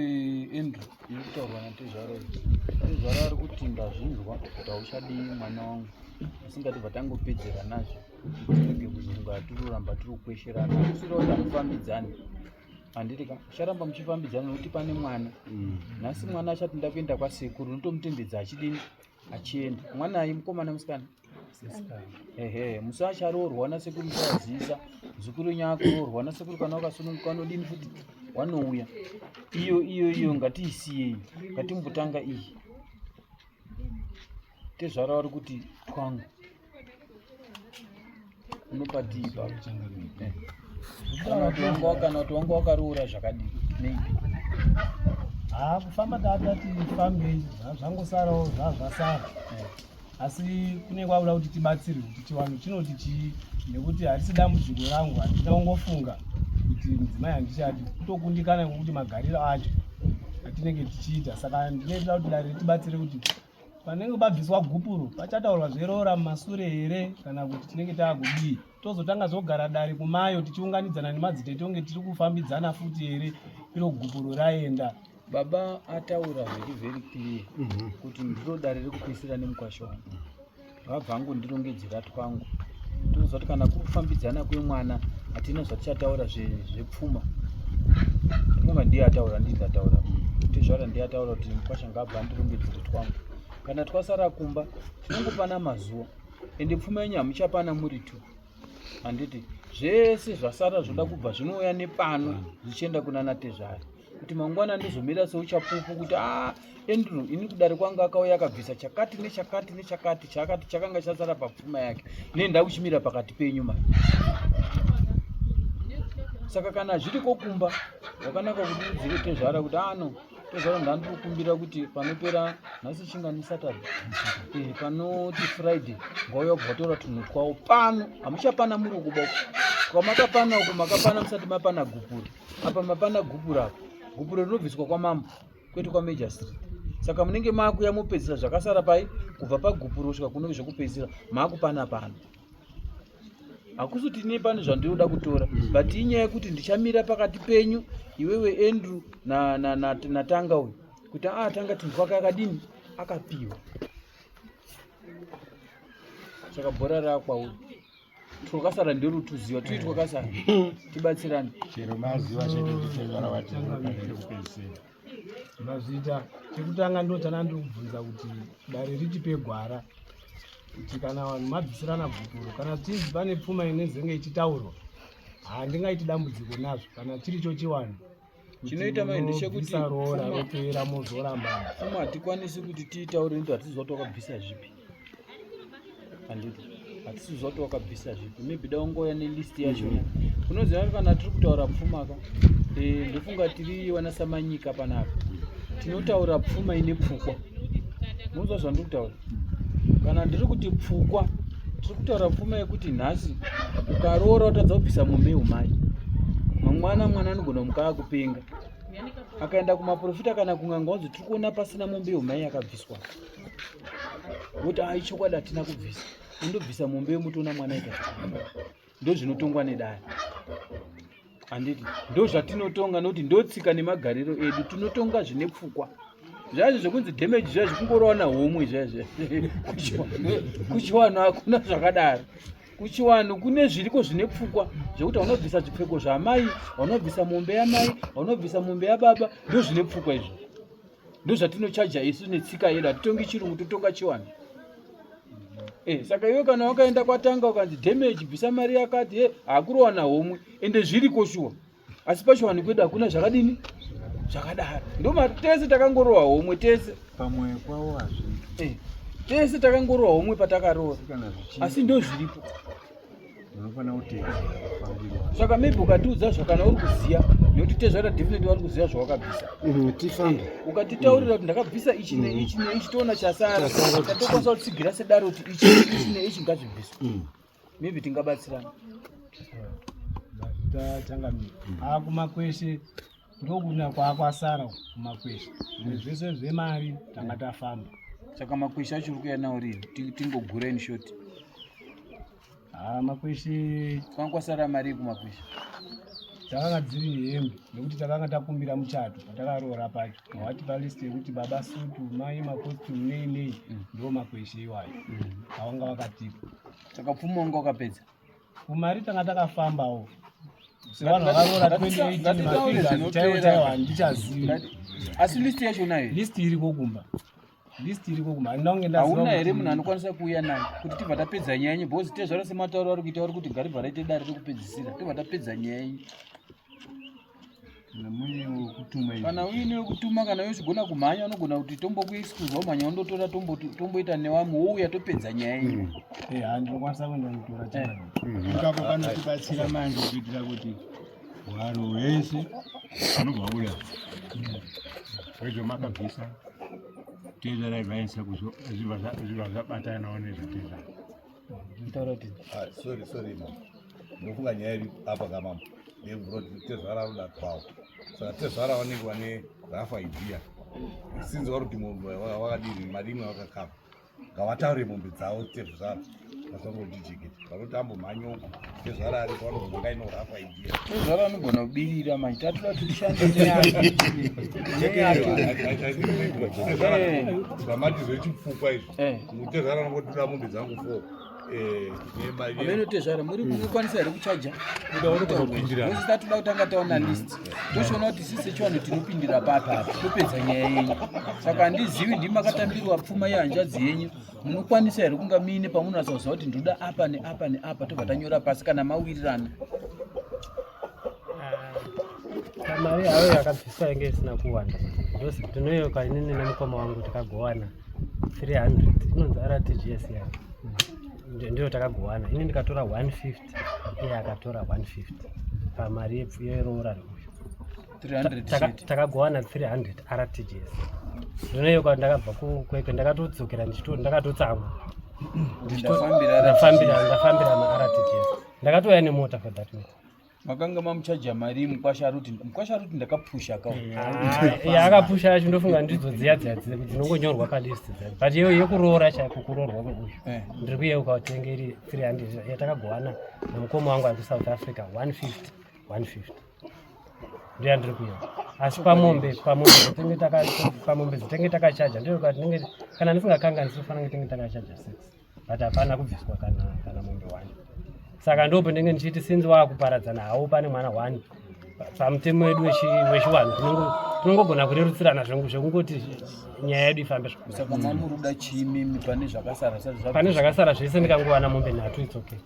Andrew iri kutaurwa natezvara iyi. Tezvara ari kuti ndazvinzwa kuti hauchadii mwana wangu asi ngatibva tangopedzera nazvo tirege kuzonga tiroramba tiri kukwesherana kusira kuti hamufambidzani handiti ka ucharamba muchifambidzana nokuti pane mwana nhasi mwana achati ndakuenda kwasekuru unotomutendedza achidini achienda mwana ayi mukomana musikana ehe musi acharoorwa nasekuru muchazivisa muzukuru wenyu akuroorwa nasekuru kana wakasununguka unodini futi wanouya iyo iyo iyo ngatiisiyei ngatimbotanga iyi tezvara vari kuti twangu unopatii ipapo kana kuti wanga wakaroora zvakadii maybe Haa kufamba tatati fambei zvangosarawo zvazvasara asi kune kwakuda kuti tibatsirwe kuti chivanhu chinoti chii nekuti harisi dambudziko rangu handina kungofunga kuti mudzimai handichadi kutokundikana nekuti magariro acho atinenge tichiita saka ndinoitira kuti dare ritibatsire kuti panenge pabviswa gupuro pachataurwa zveroora mumasure here kana kuti tinenge taakudii tozotanga zogara dare kumayo tichiunganidzana nemadzitete onge tiri kufambidzana futi here iro gupuro raenda. Baba ataura zviri very clear kuti ndiro dare rekupedzisira nemukwasha wangu vabva angondirongedzera twangu toziva kuti kana kuri kufambidzana kwemwana hatina zvatichataura zvepfuma ndifunga ndiye ataura ndii ndataura tezvara ndiye ataura kuti mukwasha ngaabva andirongedzere twangu kana twasara kumba tinongopana mazuva ende pfuma yenyu hamuchapana muri two handiti zvese zvasara zvoda kubva zvinouya nepano zvichienda kuna natezvara kuti mangwana ndizomira seuchapupu kuti a Andrew ini kudare kwangu akauya akabvisa chakati nechakati nechakati chakati chakanga chasara papfuma yake ne ndakuchimira pakati penyu mani saka kana zviriko kumba wakanaka kuti udzire tezvara kuti ano tezvara ndandikukumbira kuti panopera nhasi chingani Saturday panoti Friday ngauya kubva tora tunhu twawo pano hamuchapana muri ukuba kwamakapana uku makapana musati mapana gupuri apa mapana gupuri apa gupuri rinobviswa kwamambo kwete kwamajor street saka munenge maakuya mopedzisa zvakasara pai kubva pagupuri kusvika kuno zvekupedzisira maakupana pano hakusi kuti ini pane zvandinoda kutora but inyaya yekuti ndichamira pakati penyu iwewe Andrew natanga uyu kuti a tanga tinhu kwake akadini akapiwa saka bhora raakwauri twakasara nderutuziva tui twakasara tibatsirane chero maziva chete nditezvara vati ndekupedzisira Mazviita chekutanga ndo chana ndiri kubvunza kuti dare ritipe gwara kuti kana vanhu mabvisirana gupuro kana zvichinzi pane pfuma inezenge ichitaurwa handingaiti dambudziko nazvo kana chiri cho chiwanhu. Chinoita mai ndechekuti Munobvisa roora ropera mozorambana. Pfuma hatikwanisi kuti tiitaure nekuti hatiziva kuti wakabvisa zvipi. Handiti hatisiziva kuti wakabvisa zvipi. Maybe da ungouya nelist yachona. Unoziva kana tiri kutaura pfuma ka eh, ndofunga tiri wana samanyika panapa. Tinotaura pfuma ine pfukwa. Munonzwa zvandiri kutaura? Kana ndiri kuti pfukwa, tiri kutaura pfuma yekuti nhasi ukaroora utadza kubvisa mombe yeumai. Mangwana mwana anogona kumuka akupenga. Akaenda kumaprofita kana kun'anga wanzi tiri kuona pasina mombe yeumai yakabviswa. Woti ah ichokwadi hatina kubvisa. Undobvisa mombe yemutoona mwana aita zvakanaka. Ndozvinotongwa nedare. Handiti ndozvatinotonga nokuti ndotsika nemagariro edu tinotonga zvine pfukwa. Zvazvo zvekunzi damage zvazvo kungorowana homwe zvazvo. Kuchiwanhu hakuna zvakadaro. Kuchiwanhu kune zviriko zvine pfukwa zvekuti vanobvisa zvipfeko zvamai, vanobvisa mombe yamai, vanobvisa mombe yababa, ndozvine pfukwa izvo. Ndozvatinochaja isu netsika yedu, hatitongi chirungu totonga chiwanhu. Eh, saka iwe kana wakaenda kwatanga ukanzi damage bvisa mari yakati eh, hakurowana homwe ende zviriko shuwa asi pachiwanhu kwedu hakuna zvakadini zvakadaro ndoma tese takangorowa homwe tese pamwe kwavo hazviitwi eh, tese takangorowa homwe patakaroora asi ndo zviripo unofanira kuteedzera mafambiro saka maybe ukatiudza zvakana uri kuziya nekuti tezvara definitely vari kuziva zvawakabvisa mm, tifambe ukatitaurira kuti ndakabvisa ichi mm. neichi neichi toona chasara tatokwanisa kutsigira sedaro kuti ichi ichi neichi ngazvibviswe mm. maybe tingabatsirana tachangamira akumakweshe ndokuna kwaakwasara kumakweshe zvimwe zvese zvemari tanga tafamba saka makweshe acho uri kuya nawo rini tingogura in short haa makweshe kwanga kwasara mari yekumakweshe dzakanga dziri hembe nekuti takanga takumbira muchato patakaroora pacho watipa list yekuti baba sutu mai macostume nei nei mm. ndo makweshe iwayo mm. awanga wakatipa saka pfuma wanga wakapedza kumari tanga takafambawo sevanhu vakaroora 2018 mafigures chaiwo chaiwo handichazivi asi list yacho unayo list iriko kumba list iriko kumba handina kunge ndaziva hauna here munhu anokwanisa kuuya nayo kuti tibva tapedza nyaya yenyu because tezvara sematauro ari kuita vari kuti ngaribva raite dare rekupedzisira tobva tapedza nyaya yenyu kana uine wekutuma kana iwe uchigona kumhanya unogona kuti tombokuexcuse wamhanya undotora tomboita newamwe wouya topedza nyaya yenyu mm. eh, ndinokwanisa kuenda kutora eh. ipapo panotibatsira manje kuitira kuti hwaro hwese unobva wabuda hwezvo makabvisa tezvarai vaisa zviva zvabatanawo nezvatezvara ah, sorry sorry mama ndofunga nyaya iri apa kamama ndeyekuvhura kuti tezvara anoda kwawo saka tezvara vanenge vane rough idea since vari kuti mombe wakadini mari imwe vakakava ngavataure mombe dzavo tezvara vasangotijekete vanoti ambomhanya uko tezvara aripo vanogona ngaino rough idea tezvara anogona kubirira manje tatoda kuti tishande zvamati zvechipfukwa izvi eh. tezvara anongotora mombe dzangu fo eh, ameno tezvara muri kukwanisa here kuchaja tatoda kutanga taona list tochiona kuti sisi sechivanhu tinopindira papi topedza nyaya yenyu saka handizivi ndimi makatambirwa pfuma yehanzvadzi yenyu munokwanisa here kunga muine pamunonatsa kuziva kuti ndoda apa neapa neapa tobva tanyora pasi kana mawirirana ah, mari hayo yakabviswa yange isina kuwanda ndinoyeuka inini nemukoma wangu takagowana 300 inonzi rtgs ya ndiyo takagowana ini ndikatora 150 iye akatora 150 pamari yeroora reuyu takagowana 300 rtgs ndinoyeuka ndakabva kukwekwe ndakatodzokera ndakatotsamwa ndafambira ndafambira martgs ndakatouya nemota for that matter makanga mamuchaja mari mukwasha aruti mukwasha aruti ndakapusha ka ah, akapusha yacho ndofunga ndidzo dziya dziya dzinongonyorwa palist dzacho but iyo yekuroora chaiko kuroorwa kweuyu eh. ndiri kuyeuka kuti tenge iri 300 yatakagowana nemukoma wangu ari kusouth africa 150 150 ndiyo yandiri kuyeuka asi pamombe pamombe dzatinge taka pamombe dzatinge takachaja ndiyo tinenge kana ndisingakanganisi tofanira tinge takachaja 6 but hapana kubviswa kana kana mombe one saka ndo pandinenge ndichiti since wakuparadzana hawo pane mwana one pamutemo wedu wechivanhu tinongogona kurerutsirana zvekungoti nyaya yedu ifambe saka mamuruda chiimimi pane zvakasara pane zvakasara zvese ndikangowana mombe nhatu its okay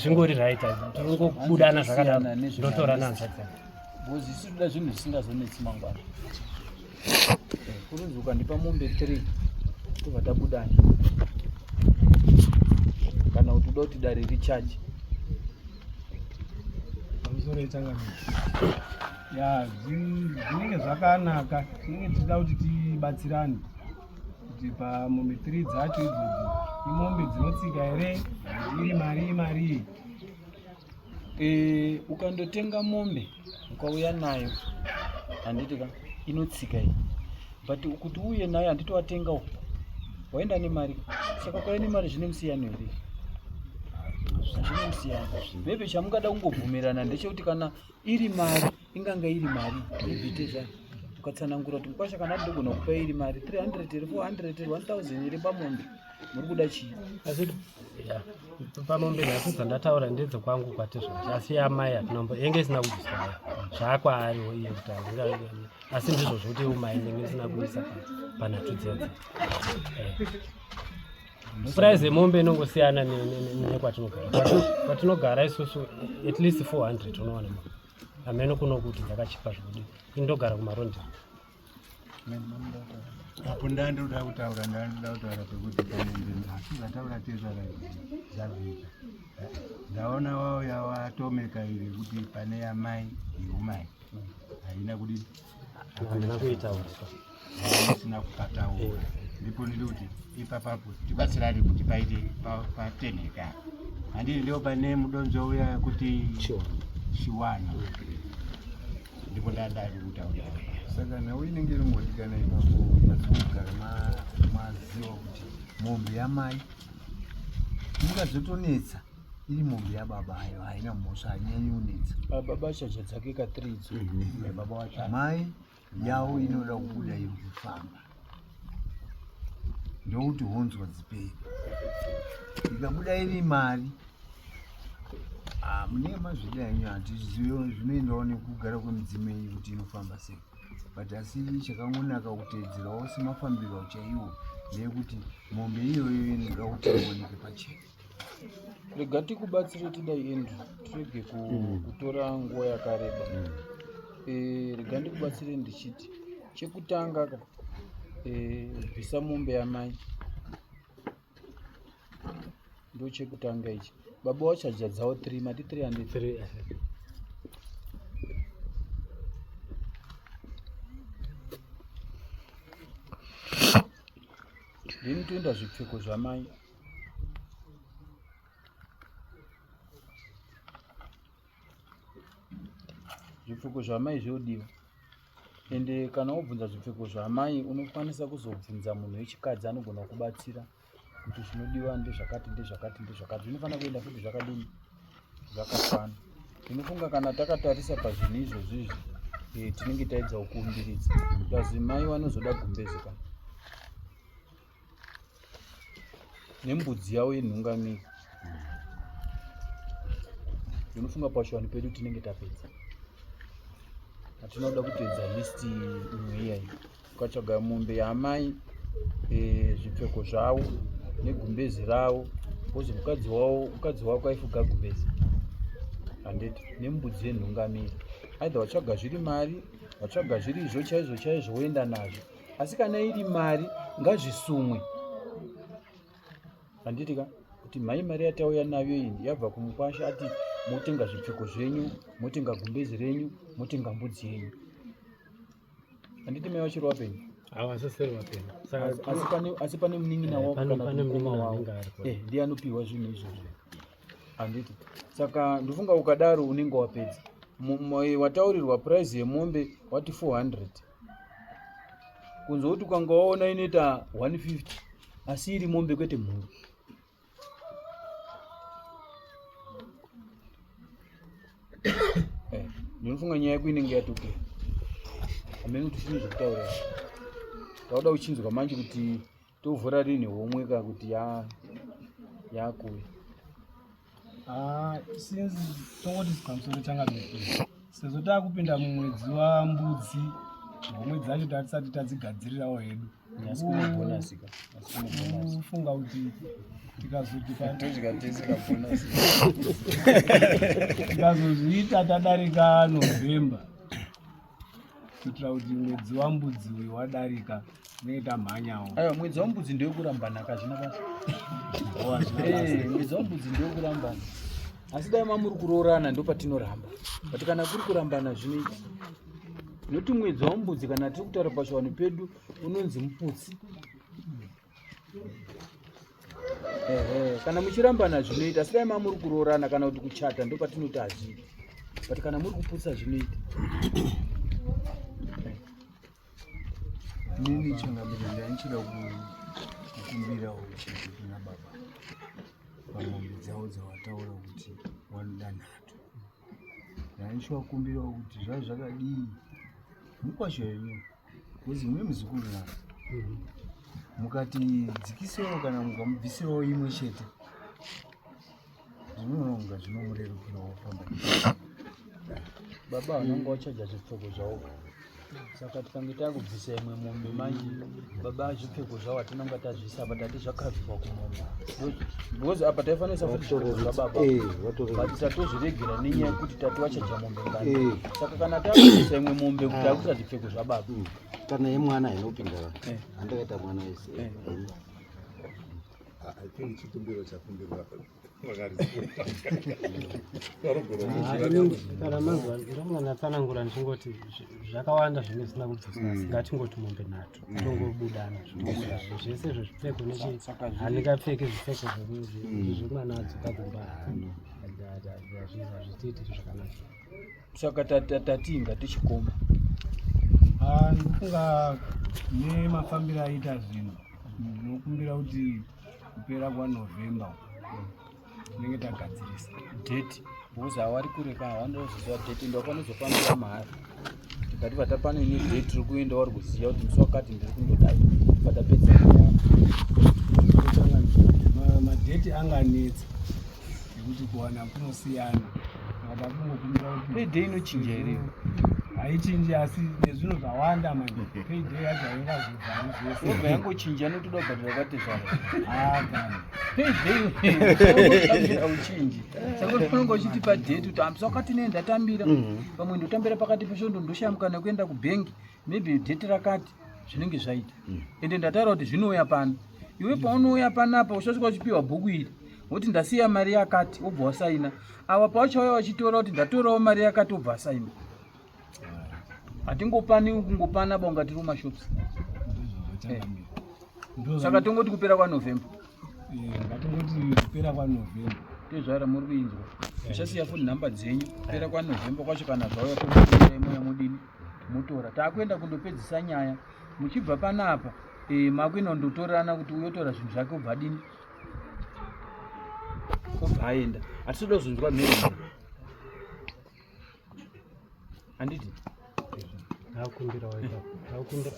zvingori right tingobudana zvakadaro ndotora nanzvadzi yangu. Because isu toda zvinhu zvisingazonetsi mangwana. Eh, Kurunzi ukandipa mombe 3 tobva tabudana. Kana kuti uda kuti dare richaje. Pamusoro yechangamire. Ya, zvinenge zvakanaka. Tinenge tichida kuti tibatsirane. Kuti pamombe 3 dzacho idzodzo imombe dzinotsika here? Iri mari imari. E, ukandotenga mombe ukauya nayo handiti ka inotsika iyi but kuti uuye nayo handiti watenga uku waenda nemari saka ukauya nemari zvine musiyano here zvine musiyano maybe chamungada kungobvumirana ndechekuti kana iri mari inganga iri mari maybe tezvani ukatsanangura kuti mukwasha kana ndogona kupa iri mari 300 here 400 here 1000 here pamombe muri kuda chii asi ya pamombe nhatu dzandataura ndedzekwangu kwatezvazvi asi yamai hatina mbo yenge isina kubviswa zvaakwaariwo iye kuti handinga asi ndizvo zvokuti umai ndenge ndisina kuisa panhatu dzedze eh. price yemombe inongosiyana nekwatinogara kwatinogara isusu at least 400 unowana mombe hameno kuno kuti dzakachipa zvokudii indogara kumarondera Apo ndandoda kutaura ndandoda kutaura pekuti pamombe nhatu zvataura tezvara zvabvika ndaona wauya watomeka iri kuti pane yamai yeumai haina kuti handina kuitaura isina kupataura ndipo ndiri kuti ipapapo tibatsirane kuti paite patenheka handii ndio pane mudonzvo uya kuti chiwana ndipo ndadari kutaurira saka nhau inenge iri ngodikana ipapo nyatsogara maziva kuti mombe yamai ingazotonetsa iri mombe yababa ayo haina mhosva hainyanyi kunetsa baba chaja dzake ka 3 idzo mhm. baba wacho mai yavo inoda kubuda iri kufamba ndokuti honzwa dzipere ikabuda iri mari ah, munenge mazvida henyu hatizive zvinoendawo nekugara kwemidzimu yenyu kuti inofamba sei but asi chakangonaka kuteedzerawo semafambiro chaiwo ndeyekuti mombe iyoyo inoda kuti ioneke pachena Rega tikubatsire tidai Andrew tirege kutora nguva yakareba. Eh, rega ndikubatsire ndichiti chekutanga ka eh, bvisa mombe yamai ndo chekutanga ichi. Baba wachaja dzawo 3 mati 300 3 Then toenda zvipfeko zvamai. Zvipfeko zvamai zvodiwa ende kana wobvunza zvipfeko zvamai unokwanisa kuzobvunza munhu wechikadzi anogona kubatsira kuti zvinodiwa ndezvakati ndezvakati ndezvakati zvinofanira kuenda futi zvakadini zvakakwana ndinofunga kana takatarisa pazvinhu izvozvo izvi eh, tinenge taedza kuumbiridza plus mai vanozoda gumbeze kana nembudzi yavo yenhungamiri ndinofunga pachivanhu pedu tinenge tapedza hatina kuda kuteedza list imwe iyayi ukatsvaga mombe yaamai e, zvipfeko zvavo negumbezi ravo bcause mukadzi wavo mukadzi wako aifuga gumbezi handiti nembudzi yenhungamiri either watsvaga zviri mari watsvaga zviri izvo chaizvo chaizvo woenda nazvo asi kana iri mari ngazvisumwe handiti ka kuti mhai mari yatauya nayo iyi yabva kumukwasha ati motenga zvipfeko zvenyu motenga gumbezi renyu motenga mbudzi yenyu handiti mai vachiri wapenyu havasisiri vapenyu asi pane munin'ina eh, wako kana mukoma wavo eh, ndiye anopiwa zvinhu izvozvo handiti saka ndofunga ukadaro unenge wapedza wataurirwa price yemombe wati 400 kunze kuti ukanga waona inoita 150 asi iri mombe kwete mhuru eh, ndinofunga nyaya yako inenge yatokera hamene kuti chine zvekutaura tauda kuchinzwa manje kuti tovhura rinhi homwe ka kuti yakuya Ah, since tongoti pamusoro changamire sezvo taakupinda mumwedzi wambudzi homwe dzacho tatisati tadzigadzirirawo hedu kufunga kuti tikazoti tikazozviita tadarika november. Kuitira kuti mwedzi wambudzi uyu wadarika tinenge tamhanyawo. Aiwa, mwedzi wambudzi ndewekurambana kazvina basa. Eh, mwedzi wambudzi ndewekurambana. Asi dai mamuri kuroorana ndopatinoramba. But kana kuri kurambana zvinoita. Noti mwedzi wambudzi kana tiri kutaura pachivanhu pedu unonzi muputsi. Ehe, kana muchirambana zvinoita asi dai mamuri kuroorana kana kuti kuchata ndopatinoti hazviiti. But kana muri kuputsa zvinoita. Inini changamire ndaichida kukumbirawo chete kuna baba pamombe dzavo dzawataura kuti wanoda nhatu. Ndaichivakumbirawo kuti zvaa zvakadii mukwasha wenyu because mune muzukuru na mukati dzikisewo kana mukamubvisirawo imwe chete zvinoona kunga zvinomurerukirawo kufamba. Baba vanonga vachaja zvipfeko zvavo saka tikange takubvisa imwe mombe manje baba zvipfeko zvavo hatinanga tazviisa apa tati zvakavhirwa kumombe because apa taifanira kuisa futi zvipfeko zvababa Eh, but tatozviregera nenyaya yekuti tati wachaja mombe ngani Eh. saka kana takubvisa imwe mombe kuti takuisa zvipfeko zvababa Kana yemwana inopinda Eh. andakaita mwana wese. I think chikumbiro chakumbirwa Kana manzwa ndonga ndatsanangura ndichingoti zvakawanda zvinenge zvisina kubviswa asi ngatingoti mombe nhatu tongobudana zvingobuda zvese izvo zvipfeko nechi handingapfeki zvipfeko zvemwana adzoka kumba hazvitiiti zvakanaka. Saka tatinga tichikoma. Ah, ndikufunga nemafambiro aita zvinhu ndinokumbira kuti kupera kwaNovember tinenge tagadzirisa date because hawari kure ka havanozoziva date ndo vanozofambira mahara tikati vatapano ine date tiri kuenda wari kuziva kuti musi wakati ndiri kundodai vatapedza nyaya. Madheti anganetsa nekuti kuwana kunosiyana saka takungokumbira kuti Payday inochinja here? Haichinji asi nezvinhu zvawanda manje payday yacho haingazovhari zvese. Yobva yangochinja notoda kubhadhara kwatezvara. Ah, kana. Payday auchinji saka unonga uchitipa date kuti hamisa wakati nee ndatambira pamwe ndotambira pakati pesvondo ndoshaya mukana wekuenda kubhengi maybe date rakati zvinenge zvaita ende ndataura kuti zvinouya pano iwe paunouya panapa uchasvika uchipiwa bhuku iri woti ndasiya mari yakati wobva wasaina ava pavachauya vachitora kuti ndatorawo mari yakati wobva asaina hatingopani kungopana ba unga tiri mumashops. Saka tongoti kupera kwaNovember. Ngatingoti kupera kwaNovember. Tezvara muri kuinzwa muchasiya futi nhamba dzenyu kupera kwaNovember kwacho kana zvauya tokuirai moya mudini motora taakuenda kundopedzisa nyaya muchibva panapa e, makuenda kundotorana kuti uyotora zvinhu zvake obva adini obva aenda hatitoda kuzonzwa mhere handiti. Ndakumbira waita ndakumbira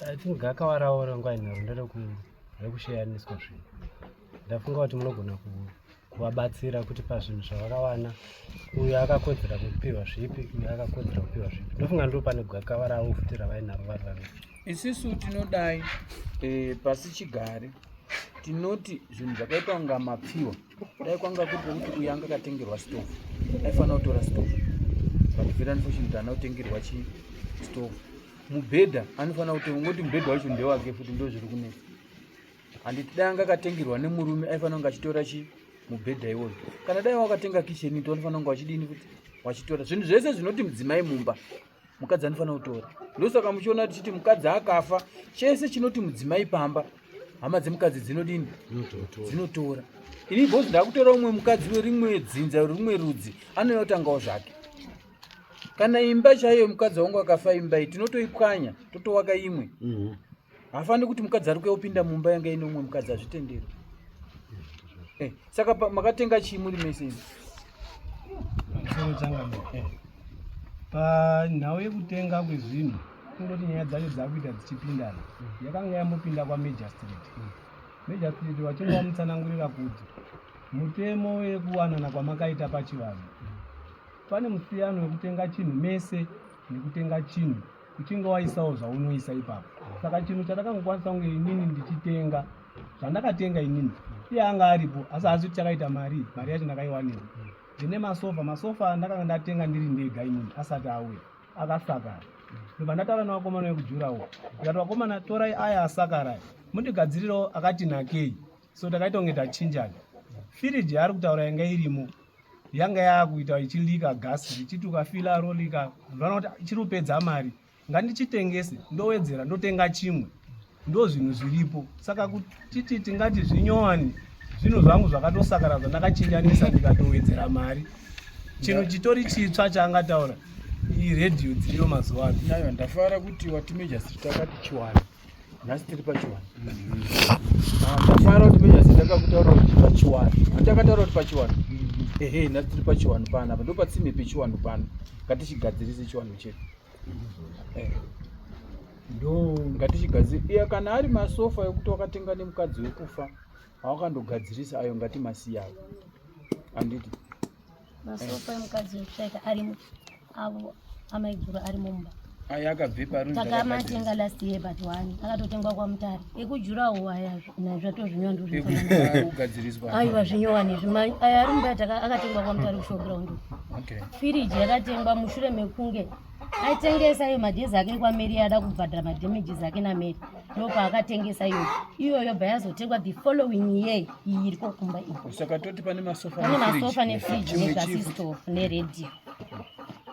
I think gakava ravo renguva inharo nderekusheyaniswa zvinhu ndafunga kuti munogona kuvabatsira kuti pazvinhu zvavakawana uyu akakodzera kupiwa zvipi uyu akakodzera kupiwa zvipi ndofunga ndo pane gakava ravo futi ravainaro vari vaviri. Isisu tinodai e, pasi chigare tinoti zvinhu zvakaita kunga mapfiwa dai kwanga kuri kwekuti uyu anga akatengerwa stove aifanira kutora stove but very unfortunate haana kutengerwa chi stove mubhedha anofanira kuti ungoti mubhedha wacho ndewake futi ndo zviri kunetsa handiti dai anga akatengerwa nemurume aifanira kunge achitora chi mubhedha iwoyo kana dai wakatenga kitchen ito anofanira kunge wachidini kuti wachitora zvinhu zvese zvinoti mudzimai mumba mukadzi anofanira kutora ndosaka muchiona tichiti mukadzi akafa chese chinoti mudzimai pamba hama dzemukadzi dzinodini dzinotora ini bhozi ndakutora umwe mukadzi werimwe dzinza rimwe rudzi anouya kutangawo zvake kana imba chaiyo mukadzi wangu akafa imba iyi tinotoipwanya totowaka imwe hafaniri kuti mukadzi ari kuya kupinda mumba yanga ine umwe mukadzi hazvitenderwi Eh, saka makatenga chii muri mese imi? Pamusoro changamire. Panhau yekutenga kwezvinhu kungoti nyaya dzacho dzakuita dzichipindana. Yakanga yambopinda kwaMajor Street. Major Street vachinge vamutsanangurira kuti mutemo wekuwanana kwamakaita pachivanhu pane musiyano wekutenga chinhu mese nekutenga chinhu uchinge waisawo zvaunoisa ipapo. Saka chinhu chatakangokwanisa kunge inini ndichitenga zvandakatenga inini iye anga aripo asi haasi kuti chakaita mari mari yacho ndakaiwanira ndine masofa masofa andakanga ndatenga ndiri ndega inini asati auya akasakara. Ndobva ndataura nevakomana vekujurawo, ndikati vakomana torai aya asakara aya mundigadzirirawo akati nakei. So takaita kunge tachinjana. Firiji yaari kutaura yanga irimo yanga yaakuita ichilika gasi richiti ukafila rolika, ndinoona kuti ichiri kupedza mari, ngandichitengese ndowedzera ndotenga chimwe. Ndo zvinhu zviripo, saka kutiti tingati zvinyowani zvinhu zvangu zvakatosakara zvandakachinjanisa ndikatowedzera mari. Chinhu chitori chitsva chaangataura iredhiyo dziriyo mazuva ano. Aiwa, ndafara kuti wati Major Street akati chiwani, nhasi tiri pachiwani. Ah, ndafara kuti Major Street akakutaura kuti pachiwani, hati akataura kuti pachiwani. Ehe, nhasi tiri pachiwani panapa, ndopatsime pechiwani pano, ngatichigadzirise chiwani chedu. Ndo ngatichigadzira iya. Kana ari masofa ekuti wakatenga nemukadzi wekufa awakandogadzirisa ayo, ngatimasiya ayo, handiti? Masofa emukadzi wekushaika arimo, avo amaiguru arimo mumba. Aya akabve pari? Takamatenga last year but one akatotengwa kwaMutare. Ekujurawo aya nazvatozvinywa ndozvigadziriswa. Aiwa, zvinyowani izvi aya ari mumba akatengwa kwaMutare kushowground. Okay. Firiji yakatengwa mushure mekunge aitengesa iyo madhezi ake kwaMary, ada kubhadhara madamages ake naMary, ndopaakatengesa iyoyo. Iyoyo bva yazotengwa the following year, iyi iri kokumba iyi. Saka toti pane masofa pane nefridge. Masofa nefridge Chimwe negasi chii futi? stove neredhiyo,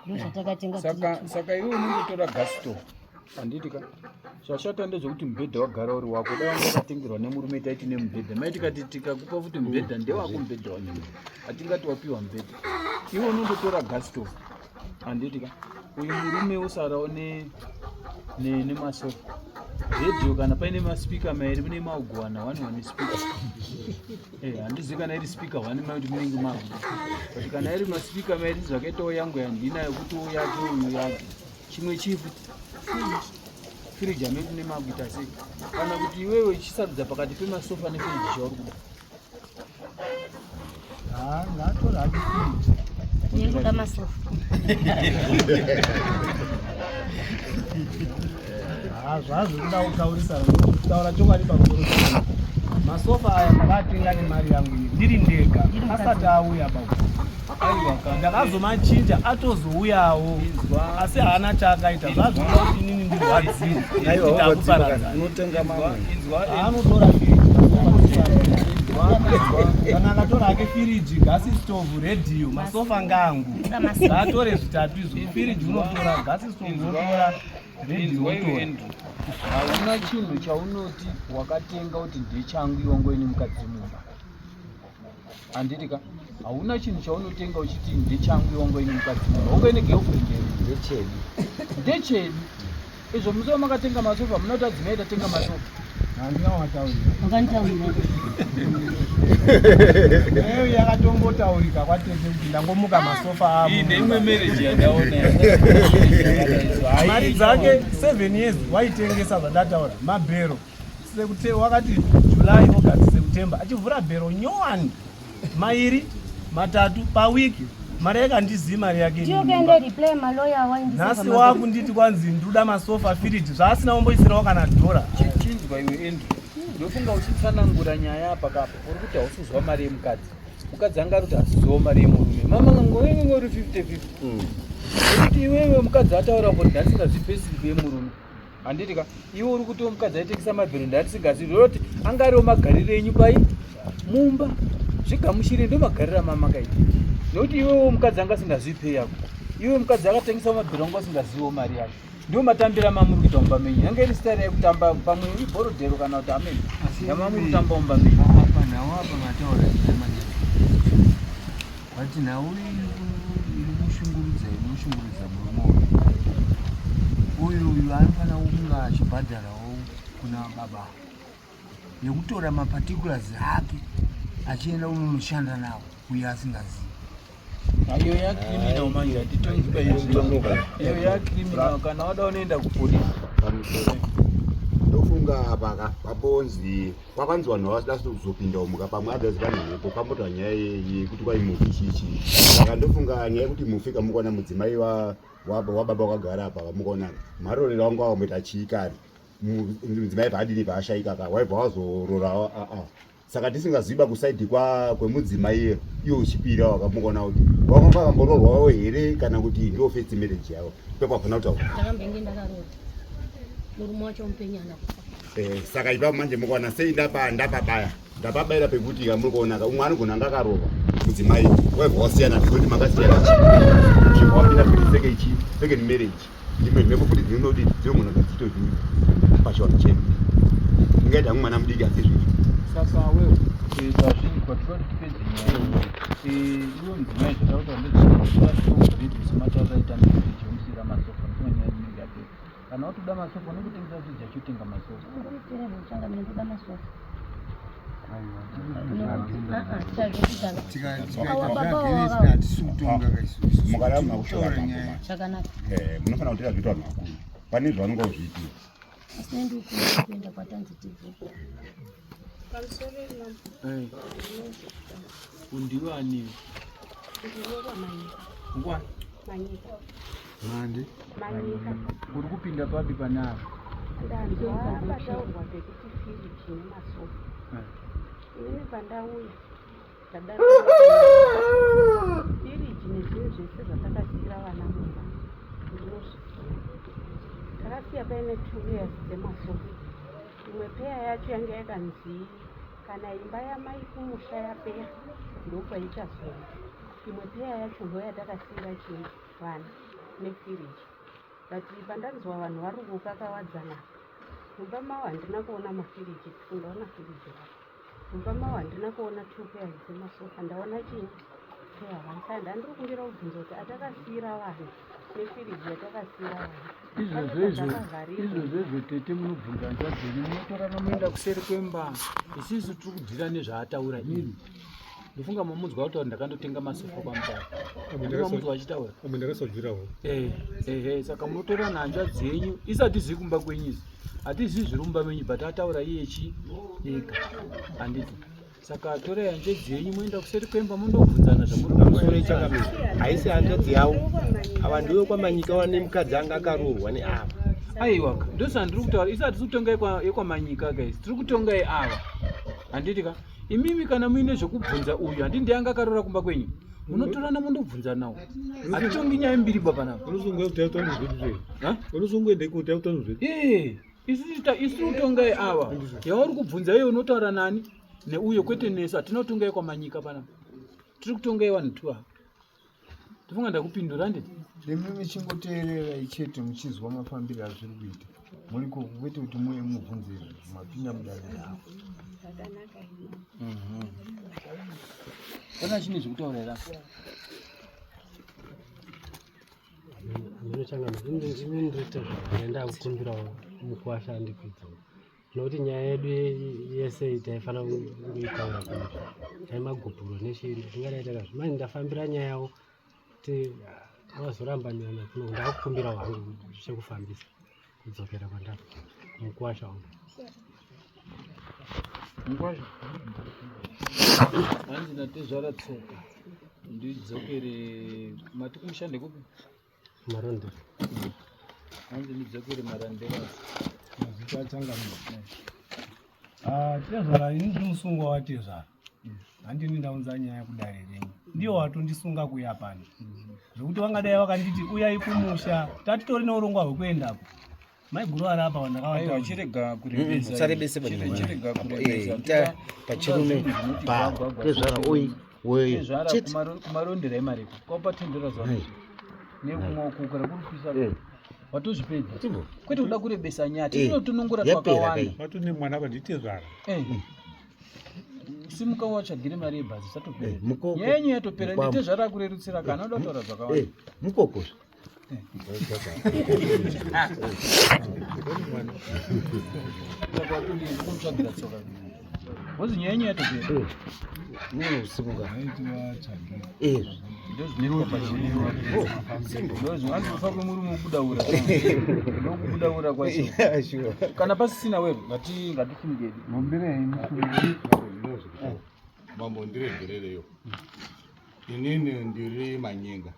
ndozvatakatenga. Saka iwe unongotora gas stove, handiti ka? Chashata ndezvekuti mubhedha wagara uri wako. Dai wanga wakatengerwa nemurume taiti nemubhedha mai tikati tikakupa futi mubhedha ndewako mubhedha wacho, hatingati wapiwa mubhedha. Iwe unondotora gas stove, handiti ka? Uyu murume usarawo nemasofa, redhiyo. Kana paine maspika mairi mune maugwana one one speaker. Handizivi kana iri speaker one mai kuti munenge mago, but kana iri maspika mairi zvakaitawo yangu yandinayo kuti yake uyu yake. Chimwe chii futi? Firiji amene mune makuita sei? Kana kuti iwewe uchisarudza pakati pemasofa nefiriji chauri kuda? Ah, ngatora hake firiji. Nekuda masofa. Ah, zvazvo kuda kutaurisana, kutaura chokwadi pamusoro pezvo. Masofa aya ndakatenga nemari yangu ini ndiri ndega asati auya baba. Aiwa ka. Ndakazomachinja atozouyawo, asi haana chaakaita. Zvazvoda kuti inini ndirwadziwe Aiwa, kuti wagadzirwa takuparadzana. kana unotenga mamwe. Inzwa. Anotora firiji, kana akatora hake firiji, gasi stove, redhiyo, masofa ngangu. Ngaatore zvitatu izvo. Firiji unotora, gasi stove unotora, redhiyo Inzwa iwe unotora. Andrew, hauna chinhu chaunoti wakatenga kuti ndechangu iwe wangoine mukadzi mumba, handiti ka? Hauna chinhu chaunotenga uchiti ndechangu iwe wangoine mukadzi mumba, wangoine girlfriend here? Ndechedu. Ndechedu izvo. Musi wamakatenga masofa muna kuti adzimai tatenga masofa? Handina wataurira. Wakanitaurira. Eyo yakatombotaurika kwatete kuti ndangomuka masofa amo. Iyi ndeimwe marriage yandaona. Mari dzake 7 years waitengesa zvandataura mabhero. Wakati July, August, September achivhura bhero nyowani mairi matatu pawiki. Mari yake handizivi mari yake. Ndiyo kaenda reply maloya. Nhasi wakunditi kwanzi ndoda masofa, firiji, zvaasina kumboisirawo kana dhora. Chinzwa iwe Andrew, ndofunga uchitsanangura nyaya apa kapa uri kuti hausi kuzwa mari yemukadzi. Mukadzi anga ari kuti hasiziwo mari yemurume, mama ngori 50 50, nekuti iwewe mukadzi ataura kuti ndandisingazvipesiripi yemurume, handiti ka? Iwe uri kuti mukadzi aitengesa mabhero, ndandisingazivi. Zvoroti anga ariwo magariro enyu pai mumba, zvigamuchire, ndo magariro amamakaita, nekuti iwewo mukadzi anga asingazvipe yako. Iwe mukadzi akatengesa mabhero anga asingaziviwo mari yake. Ndo matambiro amamuri kuita mumba menyu. Yange iri style yekutamba pamwe ibhorodhero kana kuti ameni yamamuri kutamba mumba menyu. Apa nhau apa mataura maningi, but nhau iri kushungurudza, inoshungurudza murume uyu uyu anofanira kunge achibhadharawo kuna baba nekutora maparticulars ake achienda unonoshanda nawo uyo asingazivi. Iyo yacriminal manje, hatitongi paizvo. Iyo yacriminal, kana wada unoenda kupolisi. Ndofunga apa ka paponzi kwakanzi vanhu vasida kuzopinda umuka pamwe others pane mhepo pambotaura nyaya yekuti kwai mufi chichi. Saka ndofunga nyaya yekuti mufi kamukaona mudzimai wababa wakagara apa, vamukaona marorero wangu akamboita chii kare, mudzimai paadini paashaika ka waibva wazorora aa. Saka tisingaziva kusaidi kwa kwemudzimai iye iye uchipira wakamuona kuti wakanga akamboroorwawo here kana kuti ndiwo first marriage yavo ipapo hapana kutaura. Ndakambenge ndakaroora murume wacho mupenyu haana kufa. Eh, saka ipapo manje mukaona sei ndapa ndapabaya ndapabayira pekuti ka muri kuona ka umwe anogona anga akaroorwa mudzimai waibva wasiyana nekuti makasiyana chii wapinda futi second chii second marriage Imwe mhepo futi dzinoti dzinogona kunge dzichitodii pachivanhu chedu. Ndingaita hangu mwana mudiki asi izvezvi. Saka wewe tazvinzwa tinoda kuti tipedze nyaya iyi. Iwe mudzimai zvatakuta ndezvekuti sematauriro aita message yomusiyira masofa ndofunga nyaya inenge yapera. Kana watoda masofa unongotengesa fridge yacho wotenga masofa. Ndikuitira zvokuchanga mina ndoda masofa. Zvakanaka. Eh, munofanira kuteera zvinoitwa vanhu vakuru. Pane zvavanonga kuzviitira. Asi ndikuenda kuenda kwatanzi tibve. Eh. Undiwe ani? Ngwa? Manyika. Mandi? Manyika. Uri kupinda papi panapa? Ndanzwa pataurwa pekuti firiji nemasofa. Inini pandauya ndadaro firiji nezvinhu zvese zvatakasiira vana mumba ndinozviziva. Takasiya paine two layers dzemasofa. Imwe peya yacho yange yakanzi kana imba yamai kumusha yapera ndopaichazoenda. Imwe peya yacho ndoyatakasiira chii vana nefiriji. But pandanzwa vanhu vari kukakavadzana mumba mavo handina kuona mafiriji ndaona firiji ravo mumba mavo handina kuona two pairs dzemasofa ndaona chii pair one saka ndandiri kumbira kubvunza kuti atakasiira vanhu nefiriji yatakasiira vanhu izvozvo izvo izvozvo izvo tete munobvunza hanzvadzi dzenyu munotorana moenda kuseri kwemba isisu tiri kudhira nezvaataura ini ndofunga mamunzwa kutaura ndakandotenga masofa kwamutare mamunzwa achitaura eh, eh, eh, saka munotorana hanzvadzi yenyu isi hatizivi kumba kwenyu isi hatizivi zviri mumba menyu but ataura iye chi ega handiti saka torai hanzvadzi yenyu moenda kuseri kwemba mondobvunzana zvamunomusoro changamire haisi hanzvadzi yavo ava ndiwe kwamanyika wane mukadzi anga akaroorwa neava aiwa ndosandiri kutaura isi hatisi kutonga yekwamanyika guys tiri kutonga yeava handiti ka Imimi kana muine zvekubvunza uyu handi ndiye anga akarora kumba kwenyu munotorana mondobvunza nawo hatitongi nyaya mbiri ba panapa Eh, isu tongai ava yauri kubvunza iye unotaura nani neuyo kwete nesu hatina kutongai kwamanyika panapa tiri kutongai vanhu two ava Ndifunga ndakupindura handiti? Imi muchingoteererai chete muchizwa mafambiro azviri kuita muri koko kwete kuti muye mubvunze mapinda mudare ravo. Zvakanaka imi. Pana chine zvekutaura here apa? Ndinochanga ini ndinoita zvakanaka ndakukumbirawo mukuwasha andikwidzewo. Nokuti nyaya yedu yese iyi taifanira kuitaura kumusha dai magupuro nechii tingadai takazvi manje ndafambira nyaya yawo ti wazoramba nyana kuno ndakukumbirawo hangu chekufambisa kudzokera kwandabva mukuwasha wangu. Mukwasha. Hanzi natezvara tsoka ndidzokere mati kumusha ndekupi? Marondera. Hanzi ndidzokere Marondera. Mazita achangamira. Ah, tezvara ini ndiri musungwa watezvara. Handini ndaunza nyaya kudare renyu. Ndiyo watondisunga kuya pano. Zvekuti vangadai vakanditi uyai kumusha, tatitori neurongwa hwekuendako. Maiguru ari apa vandakavataura. Chirega kurebesa. Usarebese pa Chirega kurebesa. Ita pachirume pa tezvara oi woi. Tezvara kumarondera imareko. Kwapa tendera zvangu. Nekumwa kukura kuri kuisa. Watozvipedza. Kwete kuda kurebesa nyaya. Tinotonongora twakawanda. Watone mwana apa nditezvara. Eh. Simuka watsvagire mari yebhazi zvatopera. Nyaya yenyu yatopera nditezvara kurerutsira kana uda kutaura zvakawanda. Mukoko. Wozi nyaya yenyu yatopera. Usimuka. Ndozvinoitwa pachiriwa. Ndozvinofa kwemurume kubuda ura. Ndokubuda ura kwacho. Kana pasisina wewe ngati ngatisimukedi. Mambo ndiregerereyo. Inini ndiri manyenga.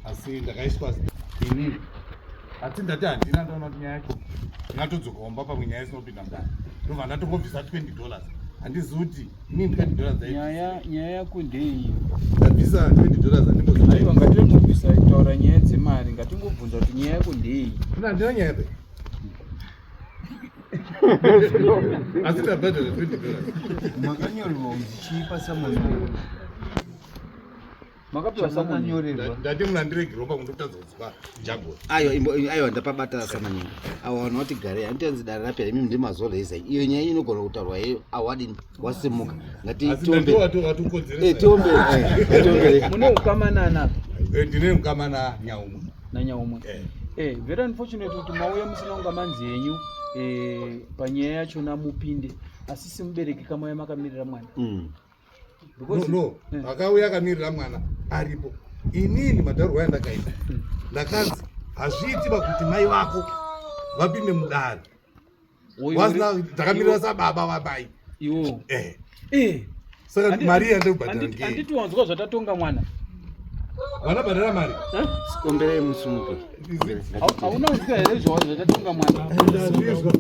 Asi ndakaiswa inini. Asi ndati handina ndaona kuti nyaya yacho ndingatodzoka kumba pamwe nyaya isina kupinda mudare. Ndobva ndatongobvisa 20 dollars. Handizivi kuti inini 20 dollars dai. Nyaya nyaya yako ndeiyi. Ndabvisa 20 dollars handimbozivi. Aiwa ngatingobvisa kutaura nyaya dzemari ngatingobvunza kuti nyaya yako ndeiyi. Handina nyaya be. Asi ndabhadhara 20 dollars. Makanyorerwa kunzi chii pasamani? Makapiwa Chamanyorerwa. Ndati munandiregerwa pakundotadza kuziva jargon. Aiwa imbo aiwa ndapabata samanyanga. Awa vanhu vati garei handitanzi dare rapera imi ndimi mazoreza. Iyo nyaya inogona kutaurwa iyo awadini wasimuka. Ngati Asi tiombe. ndati watokonzeresa. Eh tiombe. Eh tiombe. Mune ukama nana? Eh ndine ukama na Nyaumwe. Na Nyaumwe. Eh. Eh very unfortunate kuti mauya musina kunga manzi henyu eh panyaya yachona mupinde asi simubereki kamauya makamirira mwana. No, no. Eh. Akauya akamirira mwana aripo. Inini mataurwa andakaita. Ndakanzi hazviiti pakuti mai vako vapinde mudare. Wasina ndakamirira sababa vamai. Iwo. Eh. Eh. Saka mari yandikubhadhara ngei? Handiti wanzwa zvatatonga mwana. Vanobhadhara mari? Sikomberei musumuke. Hauna kunzwa here zvatatonga mwana? Ndazvizwa.